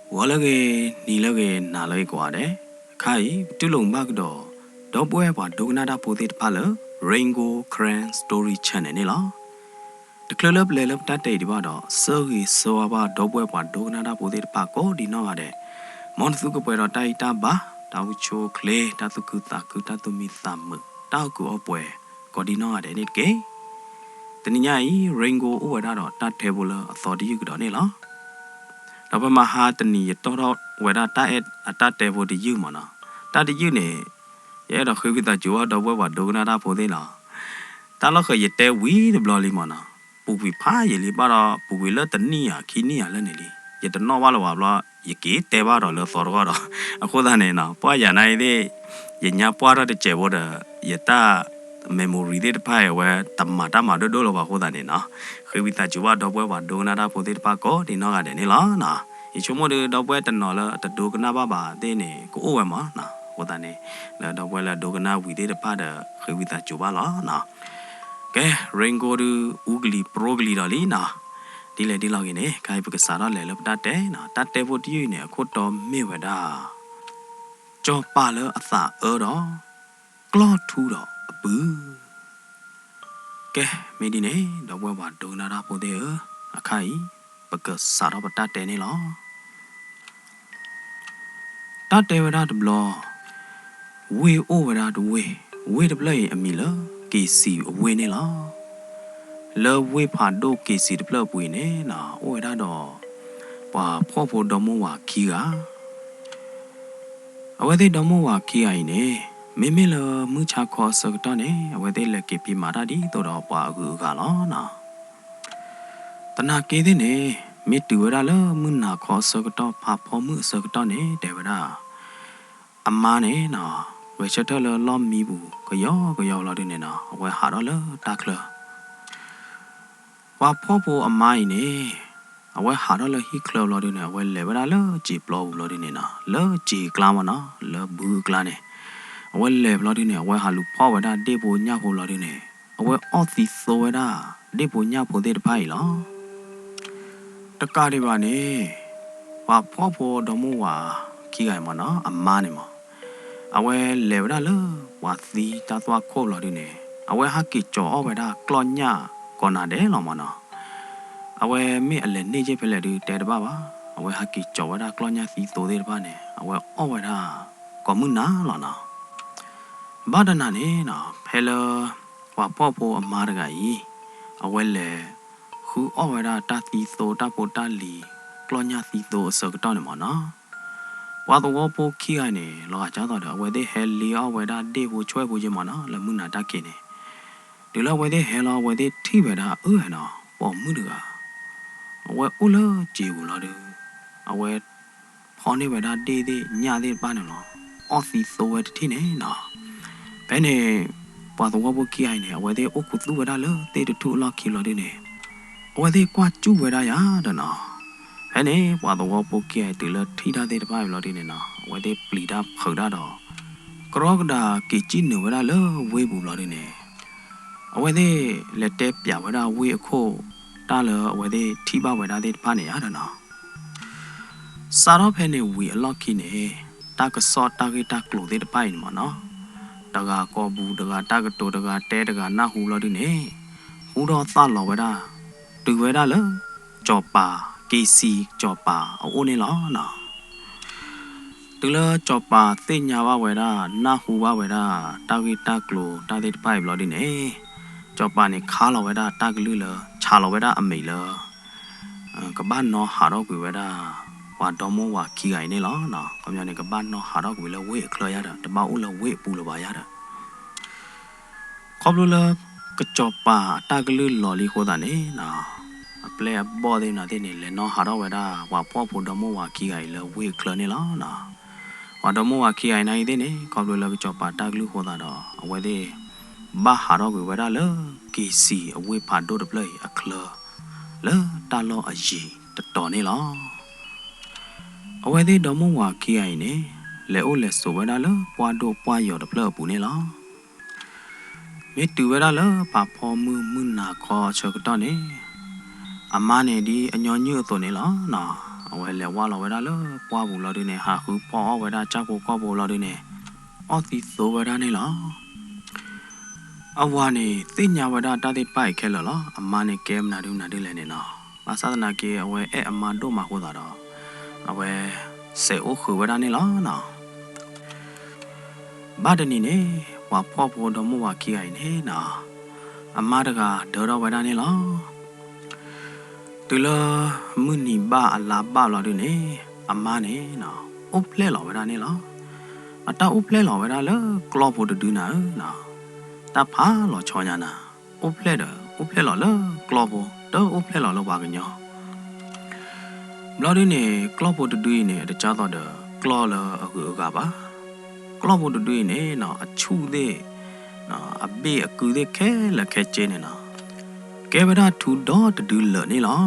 ဂီၤလၢအဂ့ၤ, နံၤလၢအဂ့ၤ, နၤလၢအဂ့ၤကိးဂၤဒဲး, အခါအံၤ ပတူၢ်လိာ်ဘၣ်ကဒီး ဒီပုၢ်ဝဲၢ်ပှၤဒိကနၣ်တၢ်ဖိသ့ၣ်တဖၣ်လၢ Rain Gold Karen Story Channel န့ၣ်လီၤ. တချုးလၢပလဲၤလၢပတၢ်တဲအံၤဒံးဘၣ်ဒီး ဆၢဂ့ၤဆၢဝါဘၣ်ဒီပုၢ်ဝဲၢ်ပှၤဒိကနၣ်တၢ်ဖိသ့ၣ်တဖၣ်ကိးဒံးနီၢ်ဂၤဒဲး, မ်နသုကပှဲၤဒီးတၢ်အံၣ်တၢ်ဘါ, တၢ်အိၣ်ဆူၣ်အိၣ်ချ့, တၢ်သူၣ်ခုသးခု, တၢ်သူၣ်မံသးမုာ်, တၢ်အီၣ်ကုာ်အီပှဲၤ ကိးဒံးနီၢ်ဂၤဒဲးန့ၣ်တက့ၢ်. တနံၤညါအံၤ Rain Gold အိၣ်ဝဲဒၣ်ဒီးတၢ်တဲဖိလၢအသီတယုၢ်ကဒီးန့ၣ်လီၤ. ဒီးဖဲမဟါတနံၤ ယတီၢ်ထီၣ်ဝဲဒၣ်တၢ်အဲၣ်အတၢ်တဲဖိတယုၢ်မ့ၢ်နီၤ, တၢ်တယုၢ်န့ၣ် ယအဲၣ်ဒိးဃ့ဝံသးစူၤဘၣ်ဒီပုၢ်ဝဲၢ်ပှၤဒိကနၣ်တၢ်ဖိသ့ၣ်လီၤ. တၢ်လီၢ်ဃၢၤယတဲဝံၤတဘျီလံမ့ၢ်နီၤ, ပူၤကွံာ်ဖးယံာ်လံ ဘၣ်ဒီးပူၤကွံာ်လၢတနံၣ်ဧါခံနံၣ်ဧါလၢန့ၣ်လံ, ယတနီၣ်ဘၣ်လၢၤဘၣ်ဘျီ ယက့ၤတဲဘၣ်ဒီးလၢအသီတဂီၢ်ဒီး, အဃိသတးန့ၣ်နီၤ ပှၢ်ယၤနာ်အံၤသ့ၣ် ယညါပှၢ်ထီၣ်တစဲးဖိဒီး ယတၢ် memory သ့ၣ်တဖၣ်အံၤ အဝဲတမၤတၢ်မၤဒိၣ်ဒိၣ်လၢၤဘၣ်အဃိသတးန့ၣ်နီၤ, ဃ့ဝံသးစူၤဘၣ်ဒီပုၢ်ဝဲၢ်ပှၤဒိကနၣ်တၢ်ဖိသ့ၣ်တဖၣ်ကိးဒံးနီၢ်ဂၤဒဲးန့ၣ်လီၤ. ယဆိကမိၣ်ဒီး ဒီပုၢ်ဝဲၢ်တနီၤလၢအတဒိကနၣ်ဘၣ်ဘၣ်သ့ၣ်န့ၣ် ကအိၣ်ဝဲမ့ၢ်နီၤ, အဃိသတးန့ၣ် လၢဒီပုၢ်ဝဲၢ်လၢဒိကနၣ်ဝံၤသ့ၣ်တဖၣ်ဒီး ဃ့ဝံသးစူၤဘၣ်လီၤ. ကဲ Rain Gold ဒုး အူကလံၤပြိကလံၤဒီးလံနီၤ, ဒ်လဲၣ်ဒ်လဲၣ်ဂ့ၤန့ၣ် ခဲအံၤပကစးထီၣ်လဲၤလၢပတၢ်တဲနီၤ, တၢ်တဲဖိတယုၢ်အံၤန့ၣ် အခိၣ်တီမ့ၢ်ဝဲဒၣ် ကၠီၤပၤလၢအသးအၢဒီး ကျီၢ်ထူဒီးအပုၢ်. ကဲ မ့ၢ်ဒ်န့ၣ် ဒီပုၢ်ဝဲၢ်ပှၤဒိကနၣ်တၢ်ဖိသ့ၣ်ဧၢ, အခါအံၤ ပကစးထီၣ်ပတၢ်တဲန့ၣ်လီၤ. တၢ်တဲဝဲဒၣ်တဘျီ, ဝ့ၢ်အိၣ်ဝဲဒၣ်တဝ့ၢ်, ဝ့ၢ်တဖျၢၣ်အံၤအမံၤလၢ က့ၤစံၤအဝ့ၢ်န့ၣ်လီၤ. လၢဝ့ၢ်ဖးဒိၣ်က့ၤစံၤတဖျၢၣ်အပူၤအံၤန့ၣ် အိၣ်ဝဲဒၣ်ဒီး ပှၤဖှီၣ်ဖိဒီမါဝၤခံဂၤ အဝဲသ့ၣ်ဒီမါဝၤခံဂၤအံၤန့ၣ် မ့မ့ၢ်လၢမုၢ်ဆါခီအဆၢကတီၢ်န့ၣ် အဝဲသ့ၣ်လဲၤက့ၤဖံးမၤတၢ်ဒ်သိးဒီးပှၤအဂုၤအဂၤလီၤ. သနာ်က့သ့ၣ်န့ၣ် မ့ၢ်တုၤဝဲဒၣ်လၢမုၢ်နၤခီအဆၢကတီၢ် ဖးဖီမုၢ်အဆၢကတီၢ်န့ၣ် တဲဝဲဒၣ် အမါန့ၣ် ဂဲၤဆၢထၢၣ်လၢလီၢ်မံပူၤကယီကယီလီၤဒုန့ၣ်နီၤ အဝဲဟးထီၣ်လၢတၢ်ချၢ ပှၤဖှီၣ်ဖိအမါအံၤန့ၣ် အဝဲဟးထီၣ်လၢဟံၣ်ချၢဘျီဒုန့ၣ် အဝဲလဲၤဝဲဒၣ်လၢစံာ်ပျီပူၤဘျီဒုန့ၣ်နီၤ လၢစံာ်အကျါမ့ၢ်နီၤ လၢဘုအကျါန့ၣ် အဝဲလဲၤဘျီဒုန့ၣ် အဝဲဟးလူၤဖီၣ်ဝဲဒၣ်ဒ့ၣ်ဖိညၣ်ဖိဘျီဒုန့ၣ် အဝဲအီၣ်သံသိဝဲဒၣ် ဒ့ၣ်ဖိညၣ်ဖိသ့ၣ်တဖၣ်အံၤလီၤ. တကးဒံးဘၣ်န့ၣ် ပှၤဖှီၣ်ဖိဒီမါဝၤခံဂၤအံၤမ့ၢ်နီၤ အမါန့ၣ်မ့ၢ် အဝဲလဲၤဝဲဒၣ်လၢပှၤသံတၢ်သွၣ်ခိၣ်ဘျီဒုန့ၣ် အဝဲဟးက့ၤကၠီၤအီၣ်ဝဲဒၣ်ကျီၢ်ညၣ်ကိးနၤဒဲးလီၤမ့ၢ်နီၤ. အဝဲမ့ၢ်အလဲၤန့ၢ်က့ၤဖဲလဲၣ်ဒုတဲတဘၣ်ဘၣ် အဝဲဟးက့ၤကၠီၤဝဲဒၣ်ကျီၢ်ညၣ်သံသိသ့ၣ်တဖၣ်န့ၣ် အဝဲအီၣ်ဝဲဒၣ်ကိးမုၢ်နၤလီၤနီၤ. ဘၣ်တနၤန့ၣ်နီၤ ဖဲလၢ ပှၤဖှီၣ်ဖိအမါတဂၤအံၤ အဝဲလဲၤ ဃုအီၣ်ဝဲဒၣ်တၢ်သံသိတၢ်ဖိတၢ်လံၤ ကျီၢ်ညၣ်သံသိအဆၢကတီၢ်န့ၣ်မ့ၢ်နီၤ ပှၤသဝီဖိခံဂၤန့ၣ် လီၤဂာ်ဒ်သိးဒီး အဝဲသ့ၣ်ဟဲလ့အီၣ်ဝဲဒၣ်ဒ့ၣ်ဖိဆွဲၣ်ဖိက့မ့ၢ်နီၤ လၢမုၢ်နၤတၢ်ခံးန့ၣ် တုၤလၢအဝဲသ့ၣ်ဟဲလီၤ အဝဲသ့ၣ်ထံၣ်ဝဲဒၣ်အၢနီၤ ပိာ်မုၣ်တဂၤ အဝဲအိၣ်လၢစံာ်ပူၤလီၤဒု အဝဲ ဖီၣ်န့ၢ်ဝဲဒၣ်ဒ့ၣ်သ့ၣ်ညၣ်သ့ၣ်တဖၣ်န့ၣ်လီၤ အီၣ်သံသိဝဲတထံၣ်န့ၣ်နီၤ ဖဲန့ၣ် ပှၤသဝီဖိခံဂၤအံၤန့ၣ် အဝဲသ့ၣ်အိၣ်ခူသူၣ်ဝဲဒၣ်လၢသ့ၣ်တထူၣ်အလီၢ်ခံဘျီဒုန့ၣ် အဝဲသ့ၣ်ကွၢ်စူၣ်ဝဲဒၣ်ယၤဒီးနီၤ ဖဲန့ၣ် ပှၤသဝီဖိခံဂၤအံၤတုၤလၢထံၣ်တၢ်သ့ၣ်တဖၣ်အံၤဘျီဒုန့ၣ်နီၤ အဝဲသ့ၣ်ပျံၤတၢ်ဖုးတၢ်ဒီး ကရီကဒါက့ၤစံၣ်နုာ်ဝဲဒၣ်လၢဝ့ၢ်ပူၤဘျီဒုန့ၣ် အဝဲသ့ၣ်လဲၤတဲပျးဝဲဒၣ်ဝ့ၢ်အခိၣ်တၢ်လၢအဝဲသ့ၣ်ထံၣ်ဘၣ်ဝဲဒၣ်သ့ၣ်တဖၣ်န့ၣ်ယၤဒီးနီၤ စးထီၣ်ဖဲန့ၣ်ဝံၤအလီၢ်ခံန့ၣ် တၢ်ကစီၣ်တၢ်ဂ့ၢ်တၢ်ကျိၤသ့ၣ်တဖၣ်အံၤန့ၣ်မ့ၢ်နီၤ တဂၤကိးပူၤ တဂၤတၢ်ကတိၤ တဂၤတဲ တဂၤနၢ်ဟူဘျီဒုန့ၣ် ဟူထီၣ်သၣ်လီၤဝဲဒၣ် တုၤဝဲဒၣ်လၢ ကၠီၤပၤ က့ၤစံာ်ကၠီၤပၤအအိၣ်န့ၣ်လီၤ. တုၤလၢကၠီၤပၤသ့ၣ်ညါဘၣ်ဝဲဒၣ် နၢ်ဟူဘၣ်ဝဲဒၣ် တၢ်ဂ့ၢ်တၢ်ကျိၤတၢ်သ့ၣ်တဖၣ်အံၤဘျီဒုန့ၣ် ကၠီၤပၤန့ၣ် ခါလီၤဝဲဒၣ်တၢ်ကလုၢ်လၢ ဆးလီၤဝဲဒၣ်အမဲာ်လၢ ကဘၣ်နီၣ်ဟးထီၣ်ကွံာ်ဝဲဒၣ် ပှၤဒီမါဝၤခံဂၤအံၤန့ၣ်လီၤ. ခီပညီန့ၣ် ကဘၣ်နီၣ်ဟးထီၣ်ကွံာ်ဝဲလၢဝ့ၢ်အချၢယၤဒီး တဘၣ်အိၣ်လၢဝ့ၢ်အပူၤလၢၤဘၣ်ယၤဒီး ခီဖျိလၢ ကစီၤပၤအတၢ်ကလုၢ်လီၤလံအဃိသတးန့ၣ် အပျဲၢ်အဘီၣ်သ့ၣ်မနုၤသ့ၣ်န့ၣ် လဲၤနီၣ်ဟးထီၣ်ဝဲဒၣ် ပှၤဖှီၣ်ဖိဒီမိၢ်ဝၤခံဂၤအံၤလၢဝ့ၢ်အချၢန့ၣ်လီၤ. ပှၤဒီမိၢ်ဝၤခံဂၤအံၤနာ်ဂ့ၤသ့ၣ်န့ၣ် ခီဖျိလၢကစီၤပၤတၢ်ကလုၢ်အဃိသတးဒီး အဝဲသ့ၣ် ဘၣ်ဟးထီၣ်ကွံာ်ဝဲဒၣ်လၢ က့ၤစံၣ်အဝ့ၢ်ဖးဒိၣ်တဖျၢၣ်အံၤအချၢ လၢတၢ်လီၢ်အယံၤတတီၤန့ၣ်လီၤ. အဝဲသ့ၣ်ဒီမိၢ်ဝၤခံဂၤအံၤန့ၣ် လဲၤအိၣ်လဲၤဆိးဝဲဒၣ်လၢပှၢ်ဒိၣ်ပှၢ်ယီၤတဖျၢၣ်အပူၤန့ၣ်လီၤ. မ့ၢ်တုၤဝဲဒၣ်လၢဖးဖီမုၢ်မုၢ်နၤခီအဆၢကတီၢ်န့ၣ် အမါန့ၣ်ဒ်အညီနုၢ်အသိးန့ၣ်လီၤ. အဝဲလဲၤဝၢ်လီၤဝဲဒၣ်လၢပှၢ်ပူၤလီၤဒုန့ၣ် ဟးဃုဖီၣ်အီၣ်ဝဲဒၣ်ဆၣ်ဖိကီၢ်ဖိလီၤဒုန့ၣ် အီၣ်သံသိဝဲဒၣ်န့ၣ်လီၤ. အဝၤန့ၣ် သ့ၣ်ညါဝဲဒၣ်တၢ်သ့ၣ်တဖၣ်အံၤခဲလၢာ်လီၤ. အမါန့ၣ်ကဲမနုၤဒုမနုၤဒုလဲၣ်န့ၣ်နီၤ. ဘၣ်ဆၣ်သနာ်က့ အဝဲအဲၣ်အမါဒိၣ်မးအဃိသတးဒီး အဝဲစဲးအိၣ်ဃုာ်ဝဲဒၣ်န့ၣ်လီၤနီၤ. ဘၣ်တနံၤန့ၣ် ပှၤဖှီၣ်ဖိဒီမါဝၤခံဂၤအံၤန့ၣ်နီၤ အမါတဂၤဒၢထီၣ်ဝဲဒၣ်န့ၣ်လီၤ. တုၤလၢမုၢ်နံၤဘၣ်အလါဘၣ်လီၤဒုန့ၣ် အမါန့ၣ်နီၤ အိၣ်ဖျဲၣ်လီၤဝဲဒၣ်န့ၣ်လီၤ. အတၢ်အိၣ်ဖျဲၣ်လီၤဝဲဒၣ်လၢကျီၢ်ဖိတဒုနၤဧၢနီၤ, တၢ်ဖးလီၤဆီညါနၤ, အိၣ်ဖျဲၣ်ဒီး အိၣ်ဖျဲၣ်လီၤလၢကျီၢ်ဖိ တအိၣ်ဖျဲၣ်လီၤလၢပှၤကညီ ဘျီဒုန့ၣ် ကျီၢ်ဖိတဒုအံၤန့ၣ် အတကၢ်သိးဒီးကျီၢ်လၢအဂုၤအဂၤဘၣ်. ကျီၢ်ဖိတဒုအံၤန့ၣ်နီၤ အဆူၣ်သ့ၣ် အဘ့ၣ်အကုသ့ၣ်ခဲလၢာ်ခဲဆ့န့ၣ်နီၤ ကဲဝဲဒၣ်ထူဒီတဒုလၢာ်န့ၣ်လီၤ.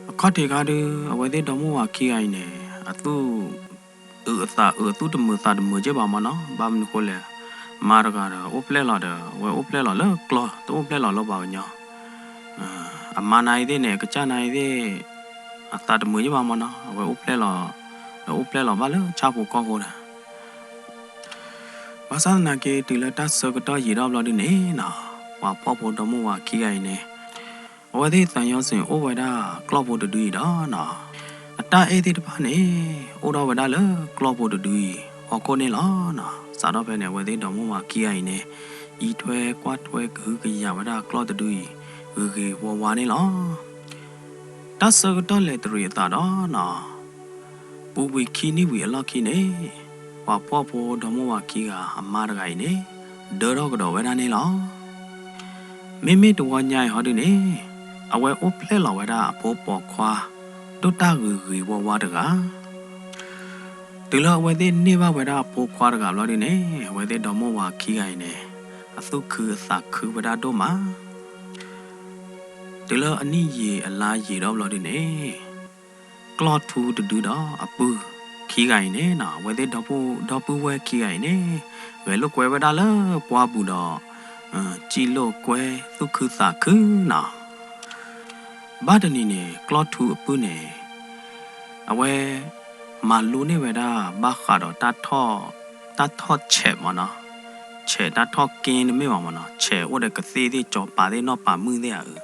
အခီၣ်ထံးခါဒု အဝဲသ့ၣ်ဒီမါဝၤခံဂၤအံၤန့ၣ် အသူၣ်အုးအသးအုး အသူၣ်တမုာ်သးတမုာ်က့ဘၣ်မနီၤ. ဘၣ်မနုၤဃိလဲၣ်, မါတဂၤဒီးအိၣ်ဖျဲၣ်လီၤဒီး အဝဲအိၣ်ဖျဲၣ်လီၤလၢကျီၢ် တအိၣ်ဖျဲၣ်လီၤလၢပှၤကညီ အမါနၤအံၤသ့ၣ်န့ၣ် အကစၢ်နၤအံၤသ့ၣ် အသးတမုာ်က့ဘၣ်မနီၤ. အဝဲအိၣ်ဖျဲၣ်လီၤ ဒီးအိၣ်ဖျဲၣ်လီၤဘၣ်လၢဆၣ်ဖိကီၢ်ဖိဒီး ဘၣ်ဆၣ်သနာ်က့ တုၤလၢတၢ်ဆၢကတီၢ်ယံာ်ထီၣ်ဘျီဒုန့ၣ်နီၤ ပှၤဖှီၣ်ဖိဒီမါဝၤခံဂၤအံၤန့ၣ် အဝဲသ့ၣ်သးညီစ့ၣ်အိၣ်ဝဲဒၣ်ကျီၢ်ဖိတဒုအံၤဒီးနီၤ အတၢ်အဲၣ်သ့ၣ်တဖၣ်န့ၣ် အိၣ်ထီၣ်ဝဲဒၣ်လၢကျီၢ်ဖိတဒုအံၤ ဟီၣ်ခိၣ်န့ၣ်လီၤနီၤ. စးထီၣ်ဖဲန့ၣ် အဝဲသ့ၣ်ဒီမါဝၤခံဂၤအံၤန့ၣ် အံးထွဲကွၢ်ထွဲကဟုကယာ်ဝဲဒၣ်ကျီၢ်တဒုအံၤ ဂ့ၤဂ့ၤဝါဝါန့ၣ်လီၤ. တၢ်ဆၢကတီၢ်လဲၤတရံးအသးဒီးနီၤ ပူၤကွံာ်ခံနံၣ်ဝံၤအလီၢ်ခံန့ၣ် ပှၤဖှီၣ်ဖိဒီမါဝၤခံဂၤအမါတဂၤအံၤန့ၣ် ဒၢထီၣ်ကဒီးဝဲဒၣ်န့ၣ်လီၤ. မ့မ့ၢ်တဝီညါအံၤဟီဒုန့ၣ် အဝဲအိၣ်ဖျဲၣ်လီၤဝဲဒၣ်အဖိပိာ်ခွါ ဒိၣ်တၢ်ဂ့ၤဂ့ၤဝါဝါတဂၤ တုၤလၢအဝဲသ့ၣ်န့ၢ်ဘၣ်ဝဲဒၣ်အဖိခွါတဂၤဘျီဒုန့ၣ် အဝဲသ့ၣ်ဒီမါဝၤခံဂၤအံၤန့ၣ် အသူၣ်ခုအသးခုဝဲဒၣ်ဒိၣ်မး. တုၤလၢအနံၣ်ယံာ်အလါယံာ်ဒီးဘျီဒုန့ၣ် ကျီၢ်ထူတဒုဒီးအပုၢ်ခံဂၤအံၤန့ၣ်နီၤ အဝဲသ့ၣ်ဒီပုၢ်ဝဲၢ်ခံဂၤအံၤန့ၣ် ဂဲၤလိာ်ကွဲဝဲဒၣ်လၢပှၢ်ပူၤဒီး စံၣ်လိာ်ကွဲသူၣ်ခုသးခုနီၤ. ဘၣ်တနံၤန့ၣ် ကျီၢ်ထူအပုၢ်န့ၣ် အဝဲ မၤလိန့ၢ်ဝဲဒၣ်ဘၣ်ဃးဒီး တၢ်ထီၣ်ဆဲးမနီၤ, ဆဲးတၢ်ထီၣ်က့တမ့ၢ်ဘၣ်မနီၤ, ဆဲးအိၣ်ဒီးကသ့ၣ်သ့ၣ် ကၠီၤပၤသ့ၣ် နီၢ်ပၤမုၣ်သ့ၣ်ဧါ,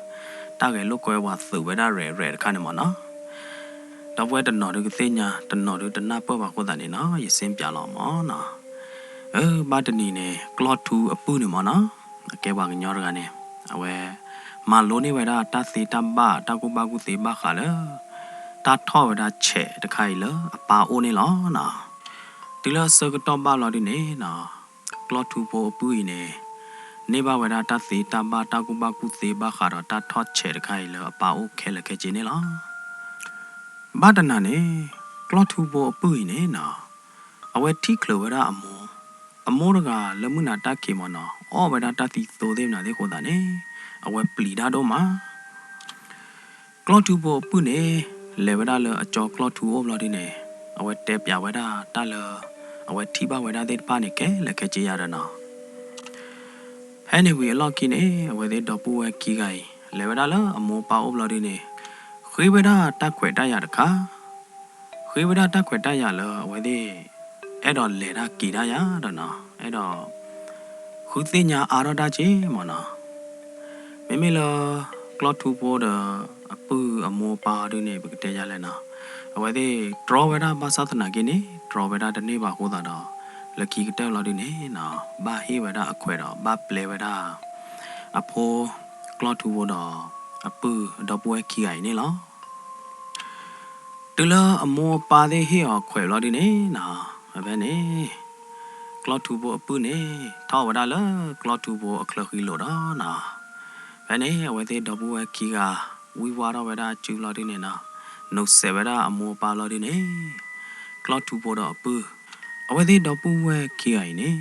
တၢ်ဂဲၤလိာ်ကွဲဝဲသုးဝဲဒၣ်ရဲၣ်ရဲၣ်တခါန့ၣ်မနီၤ. ဒီပုၢ်ဝဲၢ်တနီၤဒုးကသ့ၣ်ညါ တနီၤဒုးတနၢ်ပၢၢ်ဘၣ်အဃိသတးန့ၣ်နီၤ ယစ့ပၠးလီၤမနီၤ. အၢ ဘၣ်တနံၤန့ၣ် ကျီၢ်ထူအပုၢ်န့ၣ်မနီၤ, အကဲပှၤကညီတဂၤန့ၣ် အဝဲ မၤလိန့ၢ်ဝဲဒၣ်တၢ်သ့တၢ်ဘၣ် တၢ်ကူၣ်ဘၣ်ကူၣ်သ့ဘၣ်ဃးလၢ တၢ်ထီၣ်ဝဲဒၣ်ဆဲးတခါအံၤလၢအပၢ်အိၣ်န့ၣ်လီၤနီၤ. တုၤလၢအဆၢကတီၢ်ဘၣ်လီၤဒုန့ၣ်နီၤ ကျီၢ်ထူဖိအပုၢ်အံၤန့ၣ် န့ၢ်ဘၣ်ဝဲဒၣ်တၢ်သ့တၢ်ဘၣ် တၢ်ကူၣ်ဘၣ်ကူၣ်သ့ဘၣ်ဃးဒီးတၢ်ထီၣ်ဆဲးတခါအံၤလၢအပၢ်အိၣ်ခဲလၢာ်ခဲဆ့န့ၣ်လီၤ. ဘၣ်တနၤန့ၣ် ကျီၢ်ထူဖိအပုၢ်အံၤန့ၣ်နီၤ အဝဲထံၣ်ချုးဝဲဒၣ်အမိၢ်, အမိၢ်တဂၤလၢမုၢ်နၤတၢ်ခံးမနီၤ အီၣ်ဝဲဒၣ်တၢ်သံသိသ့ၣ်မနုၤသ့ၣ်အဃိသတးန့ၣ် အဝဲပျံၤတၢ်ဒိၣ်မး. ကျီၢ်ထူဖိအပုၢ်န့ၣ် လဲၤဝဲဒၣ်လၢအကၠီကျီၢ်ထူအအိၣ်ဘျီဒုန့ၣ် အဝဲတဲပၠးဝဲဒၣ်တၢ်လၢ အဝဲထံၣ်ဘၣ်ဝဲဒၣ်သ့ၣ်တဖၣ်န့ၣ် ခဲလၢာ်ခဲဆ့ယၤဒီးနီၤ. ဖဲန့ၣ်ဝံၤအလီၢ်ခံန့ၣ် အဝဲသ့ၣ်ဒီပုၢ်ဝဲၢ်ခံဂၤအံၤ လဲၤဝဲဒၣ်လၢအမိၢ်အပၢ်အိၣ်ဘျီဒုန့ၣ် ဃ့ဝဲဒၣ်တၢ်ခွဲးတၢ်ယာ်တခါ ဃ့ဝဲဒၣ်တၢ်ခွဲးတၢ်ယာ်လၢအဝဲသ့ၣ် အဲၣ်ဒိးလဲၤတၢ်က့ၤတၢ်ယၤဒီးနီၤ အဲၣ်ဒိး ဃုသ့ၣ်ညါအါထီၣ်တၢ်က့ၤမနီၤ. မ့မ့ၢ်လၢ ကျီၢ်ထူဖိဒီးအပုၢ်အမိၢ်အပၢ်ဒုန့ၣ် ပကတဲယၤလဲၣ်နီၤ အဝဲသ့ၣ်တြီဝဲဒၣ်ဘၣ်ဆၣ်သနာ်က့န့ၣ် တြီဝဲဒၣ်တန့ၢ်ဘၣ်အဃိသတးဒီး လၢခံကတၢၢ်လီၤဒုန့ၣ်နီၤ ဘၣ်ဟ့ၣ်ဝဲဒၣ်အခွဲးဒီးဘၣ်ပျဲဝဲဒၣ် အဖိ ကျီၢ်ထူဖိဒီး အပုၢ်ဒီပုၢ်ဝဲၢ်ခံဂၤအံၤန့ၣ်လီၤ. တုၤလၢအမိၢ်အပၢ်သ့ၣ်ဟ့ၣ်အီၤခွဲးဘျီဒုန့ၣ်နီၤ အဝဲန့ၣ် ကျီၢ်ထူဖိအပုၢ်န့ၣ် ထီၣ်ဝဲဒၣ်လၢကျီၢ်ထူဖိအချၢဃံလိၤဒီးနီၤ ဖဲန့ၣ် အဝဲသ့ၣ်ဒီပုၢ်ဝဲၢ်ခံဂၤ ဝံၢ်ဝါထီၣ်ဝဲဒၣ်အစုဘျီဒုန့ၣ်နီၤ နိးစဲးဝဲဒၣ်အမိၢ်အပၢ်ဘျီဒုန့ၣ် ကျီၢ်ထူဖိဒီးအပုၢ် အဝဲသ့ၣ်ဒီပုၢ်ဝဲၢ်ခံဂၤအံၤန့ၣ်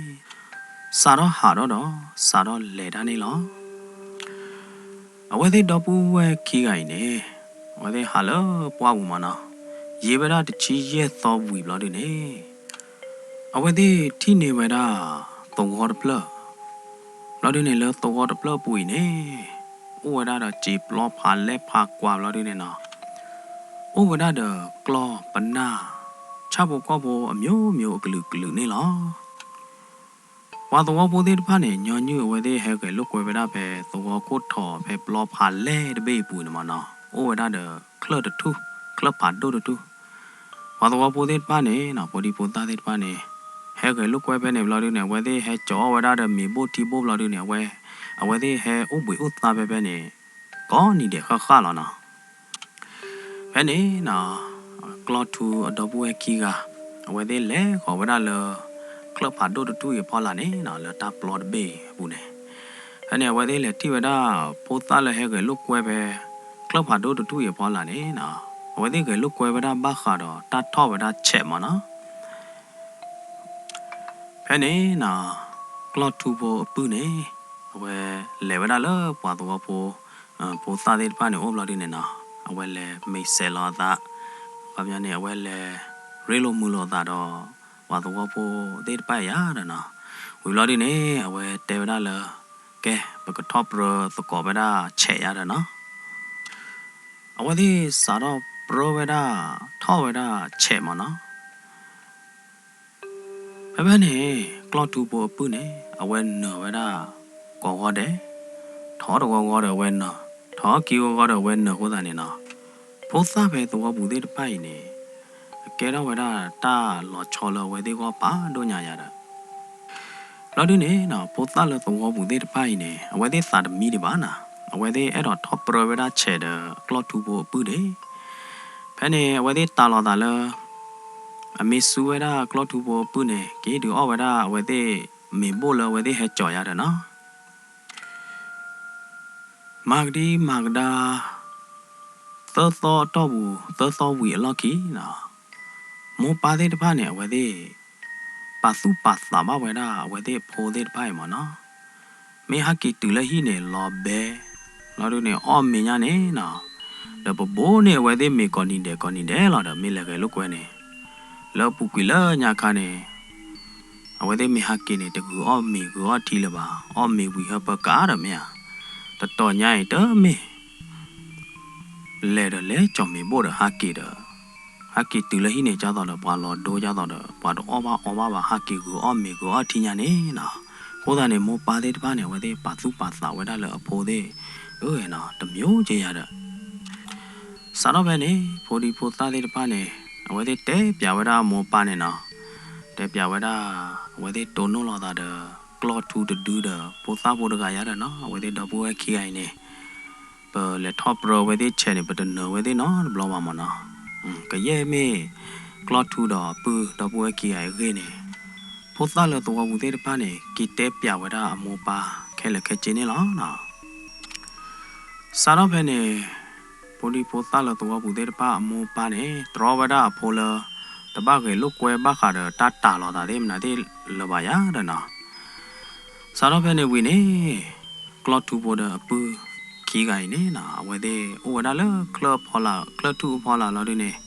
စးထီၣ်ဟးထီၣ်ဒီး စးထီၣ်လဲၤတၢ်န့ၣ်လီၤ. အဝဲသ့ၣ်ဒီပုၢ်ဝဲၢ်ခံဂၤအံၤန့ၣ် အဝဲသ့ၣ်ဟးလၢပှၢ်ပူၤမနီၤ ယံာ်ဝဲဒၣ်တဆံယဲၢ်သီဝံၤဘျီဒုန့ၣ် အဝဲသ့ၣ်ထံၣ်န့ၢ်ဝဲဒၣ် သဝီတဖျၢၣ် ဘျီဒုန့ၣ်လၢသဝီတဖျၢၣ်အပူၤအံၤန့ၣ် အိၣ်ဝဲဒၣ်ဒီးစံာ်ပျီဖးလဲၢ်ဖးကွၢ်ဘျီဒုန့ၣ်နီၤ အိၣ်ဝဲဒၣ်ဒီးကျီၢ်ပနၢ် ဆၣ်ဖိကီၢ်ဖိအမျိုးမျိုးအကလုာ်ကလုာ်န့ၣ်လီၤ. ပှၤသဝီဖိသ့ၣ်တဖၣ်န့ၣ် ညီနုၢ်အဝဲသ့ၣ်ဟဲဂဲၤလိာ်ကွဲဝဲဒၣ်ဖဲသဝီခိၣ်ထီၣ်ဖဲပျီဖးလဲၢ်တဘ့ၣ်အပူၤန့ၣ်မ့ၢ်နီၤ, အိၣ်ဝဲဒၣ်ဒီးချၢၣ်တထူၣ်, ချၢၣ်ဖးဒိၣ်တထူၣ်. ပှၤသဝီဖိသ့ၣ်တဖၣ်န့ၣ်နီၤ, ဖိဒံဖိသၣ်သ့ၣ်တဖၣ်န့ၣ် ဟဲဂဲၤလိာ်ကွဲဖဲန့ၣ်ဘျီဒုန့ၣ် အဝဲသ့ၣ်ဟဲကၠီအီၣ်ဝဲဒၣ်ဒီးမ့ၤဘိၣ်ထံဘိၣ်ဘျီဒုန့ၣ် အဝဲ, အဝဲသ့ၣ်ဟဲအိၣ်ဘှံးအိၣ်သါဖဲဖဲန့ၣ် ကိးနံၤဒဲးဃၣ်ဃၣ်လီၤနီၤ. ဖဲန့ၣ်နီၤ, ကျီၢ်ထူအဒီပုၢ်ဝဲၢ်ခံဂၤ အဝဲသ့ၣ်လဲၤဃီၤဝဲဒၣ်လၢ ချၢၣ်ဖးဒိၣ်တထူၣ်အံၤအဖီလာ်န့ၣ်နီၤ, လၢတၢ်ပျီတဘ့ၣ်အပူၤန့ၣ်. ဖဲန့ၣ် အဝဲသ့ၣ်လဲၤထံၣ်ဝဲဒၣ် ဖိသၣ်လၢဟဲဂဲၤလိာ်ကွဲဖဲ ချၢၣ်ဖးဒိၣ်တထူၣ်အံၤအဖီလာ်န့ၣ်နီၤ, အဝဲသ့ၣ်ဂဲၤလိာ်ကွဲဝဲဒၣ်ဘၣ်ဃးဒီးတၢ်ထီၣ်ဝဲဒၣ်ဆဲးမ့ၢ်နီၤ. ဖဲန့ၣ်နီၤ, ကျီၢ်ထူဖိအပုၢ်န့ၣ် အဝဲလဲၤဝဲဒၣ်လၢပှၤသဝီဖိ ဖိသၣ်သ့ၣ်တဖၣ်န့ၣ်အိၣ်ဘျီဒုန့ၣ်နီၤ, အဝဲလဲၤမ့ၢ်စဲးလီၤအသး, ခီပညီန့ၣ် အဝဲလဲၤရ့လိာ်မုာ်လိာ်အသးဒီး ပှၤသဝီဖိသ့ၣ်တဖၣ်အံၤယါဒီးနီၤ. ဝံၤဘျီဒုန့ၣ် အဝဲတဲဝဲဒၣ်လၢ ကဲ ပကထီၣ်ပြၢသကိးဝဲဒၣ်ဆဲးယါဒီးနီၤ. အဝဲသ့ၣ်စးထီၣ်ပြၢဝဲဒၣ် ထီၣ်ဝဲဒၣ်ဆဲးမ့ၢ်နီၤ. ဖဲဖဲန့ၣ် ကျီၢ်ထူဖိအပုၢ်န့ၣ် အဝဲနၢၤဝဲဒၣ် ကိးဂီၤဒဲး, ထီၣ်တဂီၤဂီၤဒီးအဝဲနၢၤ, ထီၣ်ခံဂီၤဂီၤဒီးအဝဲနၢၤအဃိသတးန့ၣ်နီၤ, ဖိသၣ်ဖဲသဝီပူၤသ့ၣ်တဖၣ်အံၤန့ၣ် အကဲထီၣ်ဝဲဒၣ်တၢ်လီၤဆီလၢအဝဲသ့ၣ်ဂီၢ်ဖးဒိၣ်ညါယါဒီး ဘျီဒုန့ၣ်နီၤ, ဖိသၣ်လၢသဝီပူၤသ့ၣ်တဖၣ်အံၤန့ၣ် အဝဲသ့ၣ်သးတမံဒံးဘၣ်နီၤ, အဝဲသ့ၣ်အဲၣ်ဒိးထီၣ်ပြၢဝဲဒၣ်ဆဲးဒီးကျီၢ်ထူဖိအပုၢ်န့ၣ်. ဖဲန့ၣ် အဝဲသ့ၣ်တးလီၤသးလၢ အမ့ၢ်ဆူဝဲဒၣ်ကျီၢ်ထူဖိအပုၢ်န့ၣ် ကဟ့ၣ်ဒုးအီၣ်ဝဲဒၣ်အဝဲသ့ၣ်မ့ၤဘိၣ်လၢအဝဲသ့ၣ်ဟဲကၠီၤယါဒီးနီၤ. မၤကဒံမၤကဒါ သၢသီအတီၢ်ပူၤ သၢသီဝံၤအလီၢ်ခံနီၤ, မိၢ်ပၢ်သ့ၣ်တဖၣ်န့ၣ် အဝဲသ့ၣ် ပာ်သူၣ်ပာ်သးဘၣ်ဝဲဒၣ်အဝဲသ့ၣ်အဖိသ့ၣ်တဖၣ်အံၤမ့ၢ်နီၤ. မ့ၢ်ဟဲက့ၤတုၤလၢဟံၣ်န့ၣ် လီၤဘဲ, လီၤဒုန့ၣ် အီၣ်မ့ၤညါန့ၣ်နီၤ, ဒီးပဘိးန့ၢ်အဝဲသ့ၣ်မ့ၤကိးနံၤဒဲးကိးနံၤဒဲးလီၤဒီး မ့ၢ်လဲၤဂဲၤလိာ်ကွဲန့ၣ် လၢအပူၤကွံာ်လၢညါခါန့ၣ် အဝဲသ့ၣ်မ့ၢ်ဟးက့ၤန့ၣ် တဂုာ်အီၣ်မ့ၤဂုာ်အီၣ်ထံလၢၤဘၣ်, အီၣ်မ့ၤဝံၤဟၢဖၢကးဒီးမ့ၢ်ဧါ, တတီၤညါအံၤတမ့ၢ် လဲၤဒီးလဲၤကၠီၤမ့ၤဘိၣ်ဒီးဟးက့ၤဒီး ဟဲက့ၤတုၤလၢဟံၣ်န့ၣ် ကၢ်သိးဒီးပှၤလီၤဒိကၢ်သိးဒီး ပှၤတအီၣ်ဘၣ်အီဘၣ်ဘၣ် ဟးက့ၤဂုာ်အီၣ်မ့ၤဂုာ်အီၣ်ထံညါန့ၣ်နီၤ. အဃိသတးန့ၣ် မိၢ်ပၢ်သ့ၣ်တဖၣ်န့ၣ် အဝဲသ့ၣ်ပာ်သူၣ်ပာ်သးဝဲဒၣ်လၢအဖိသ့ၣ် အၢနီၤ တမျိုးကယၤဒီး စးထီၣ်ဖဲန့ၣ် ဖိဒံဖိသၣ်သ့ၣ်တဖၣ်န့ၣ် အဝဲသ့ၣ်တဲပျးဝဲဒၣ်အမိၢ်ပၢ်န့ၣ်နီၤ, တဲပျးဝဲဒၣ် အဝဲသ့ၣ်တိၢ်နီၣ်လိာ်သးဒီး ကျီၢ်ထူတဒုဒီး ဖိသၣ်ဖိတဂၤယါဒီးနီၤ, အဝဲသ့ၣ်ဒီပုၢ်ဝဲၢ်ခံဂၤအံၤန့ၣ် ပလဲၤထီၣ်ပြၢဝဲသ့ၣ်ဆဲးန့ၣ် ပတနၢၤဝဲသ့ၣ်နီတဘျီဘၣ်မ့ၢ်နီၤ. ကယဲၢ်မ့ၢ် ကျီၢ်ထူဒီးအပုၢ်ဒီပုၢ်ဝဲၢ်ခံဂၤအံၤအဂ့ၢ်န့ၣ် ဖိသၣ်လၢသဝီပူၤသ့ၣ်တဖၣ်န့ၣ် က့ၤတဲပျးဝဲဒၣ်အမိၢ်ပၢ်ခဲလၢာ်ခဲဆ့န့ၣ်လီၤ. စးထီၣ်ဖဲန့ၣ် ဖိဒံဖိသၣ်လၢသဝီပူၤသ့ၣ်တဖၣ်အမိၢ်ပၢ်န့ၣ် တြီဝဲဒၣ်အဖိလၢ တဘၣ်ဂဲၤလိာ်ကွဲဘၣ်ဃးဒီးတၢ်တးလိာ်သးသ့ၣ်မနုၤသ့ၣ်လၢၤဘၣ်ယါဒီးနီၤ. စးထီၣ်ဖဲန့ၣ်ဝံၤန့ၣ် ကျီၢ်ထူဖိဒီးအပုၢ်ခံဂၤအံၤန့ၣ်နီၤ အဝဲသ့ၣ်အိၣ်ဝဲဒၣ်လၢချၢၣ်အဖီလာ် ချၢၣ်ထူၣ်အဖီလာ်လီၤဒုန့ၣ်